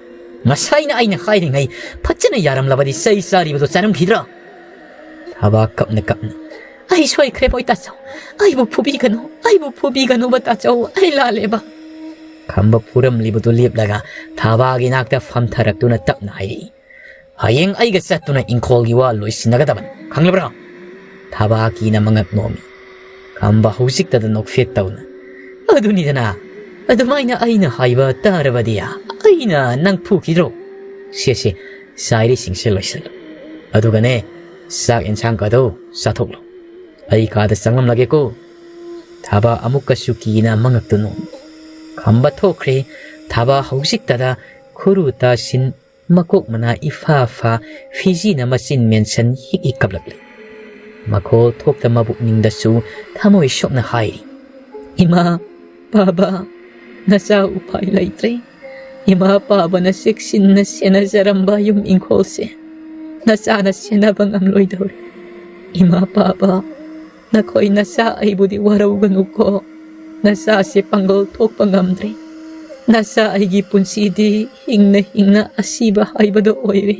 ꯉꯁꯥꯏꯅ ꯑꯩꯅ ꯍꯥꯏꯔꯤꯉꯩ ꯐꯖꯅ ꯌꯥꯔꯝꯂꯕꯗꯤ ꯆꯩ ꯆꯥꯔꯤꯕꯗꯣ ꯆꯥꯔꯝꯈꯤꯗ꯭ꯔꯥ?" ꯊꯕꯥ ꯀꯞꯅ ꯀꯞꯅ, "ꯑꯩ ꯁꯣꯏꯈ꯭ꯔꯦ, ꯃꯣꯏ ꯇꯥꯆꯧ꯫ ꯑꯩꯕꯨ ꯐꯨꯕꯤꯒꯅꯨ, ꯑꯩꯕꯨ ꯐꯨꯕꯤꯒꯅꯨꯕ ꯇꯥꯆꯧ, ꯑꯩ ꯂꯥꯜꯂꯦꯕ꯫" ꯈꯝꯕ ꯐꯨꯔꯝꯂꯤꯕꯗꯨ ꯂꯦꯞꯂꯒ ꯊꯕꯥꯒꯤ ꯅꯥꯛꯇ ꯐꯝꯊꯔꯛꯇꯨꯅ ꯇꯞꯅ ꯍꯥꯏꯔꯛꯏ, "ꯍꯌꯦꯡ ꯑꯩꯒ ꯆꯠꯇꯨꯅ ꯏꯪꯈꯣꯜꯒꯤ ꯋꯥ ꯂꯣꯏꯁꯤꯟꯅꯒꯗꯕꯅꯤ, ꯈꯪꯂꯕ꯭ꯔꯥ?" ꯊꯕꯥ ꯀꯤꯅ ꯃꯉꯛ ꯅꯣꯝꯃꯤ꯫ ꯈꯝꯕ ꯍꯧꯖꯤꯛꯇꯗ ꯅꯣꯛꯐꯦꯠ ꯇꯧꯅ, "ꯑꯗꯨꯅꯤꯗꯅ, ꯑꯗꯨꯃꯥꯏꯅ ꯑꯩꯅ ꯍꯥꯏꯕ ꯇꯥꯔꯕꯗꯤ ꯑꯩꯅ ꯅꯪ ꯐꯨꯈꯤꯗ꯭ꯔꯣ? ꯁꯦ, ꯁꯦ, ꯆꯥꯏꯔꯤꯁꯤꯡꯁꯦ ꯂꯣꯏꯁꯤꯜꯂꯨ꯫ ꯑꯗꯨꯒꯅꯦ, ꯆꯥꯛ ꯌꯦꯟꯁꯥꯡꯒꯗꯣ ꯆꯥꯊꯣꯛꯂꯣ꯫ ꯑꯩ ꯀꯥꯗ ꯆꯪꯂꯝꯂꯒꯦꯀꯣ꯫" ꯊꯥꯕ ꯑꯃꯨꯛꯀꯁꯨ ꯀꯤꯅ ꯃꯉꯛꯇꯨ ꯅꯣꯝꯃꯤ꯫ ꯈꯝꯕ ꯊꯣꯛꯈ꯭ꯔꯦ꯫ ꯊꯥꯕ ꯍꯧꯖꯤꯛꯇꯗ ꯈꯨꯔꯨ ꯇꯥꯁꯤꯟ, ꯃꯀꯣꯛ ꯃꯅꯥ ꯏꯐꯥ ꯐꯥ, ꯐꯤꯖꯤꯅ ꯃꯆꯤꯟ ꯃꯦꯟꯁꯟ ꯍꯤꯛ ꯍꯤꯛ ꯀꯞꯂꯛꯂꯤ꯫ ꯃꯈꯣꯜ ꯊꯣꯛꯇ ꯃꯕꯨꯛꯅꯤꯡꯗꯁꯨ ꯊꯃꯣꯏ ꯁꯣꯛꯅ ꯍꯥꯏꯔꯤ, "ꯏꯃꯥ, ꯄꯥꯕ, ꯅꯆꯥ ꯎꯄꯥꯏ ꯂꯩꯇ꯭ꯔꯦ꯫ ꯏꯃꯥ ꯄꯥꯕꯅ ꯆꯦꯛꯁꯤꯟꯅ ꯁꯦꯟꯅꯖꯔꯝꯕ ꯌꯨꯝ ꯏꯪꯈꯣꯜꯁꯦ ꯅꯆꯥꯅ ꯁꯦꯟꯅꯕ ꯉꯝꯂꯣꯏꯗꯧꯔꯦ꯫ ꯏꯃꯥ ꯄꯥꯕ, ꯅꯈꯣꯏ ꯅꯆꯥ ꯑꯩꯕꯨꯗꯤ ꯋꯥꯔꯧꯒꯅꯨꯀꯣ꯫ ꯅꯆꯥꯁꯦ ꯄꯥꯡꯒꯜ ꯊꯣꯛꯄ ꯉꯝꯗ꯭ꯔꯦ꯫ ꯅꯆꯥ ꯑꯩꯒꯤ ꯄꯨꯟꯁꯤꯗꯤ ꯍꯤꯡꯅ ꯍꯤꯡꯅ ꯑꯁꯤꯕ ꯍꯥꯏꯕꯗꯣ ꯑꯣꯏꯔꯦ꯫"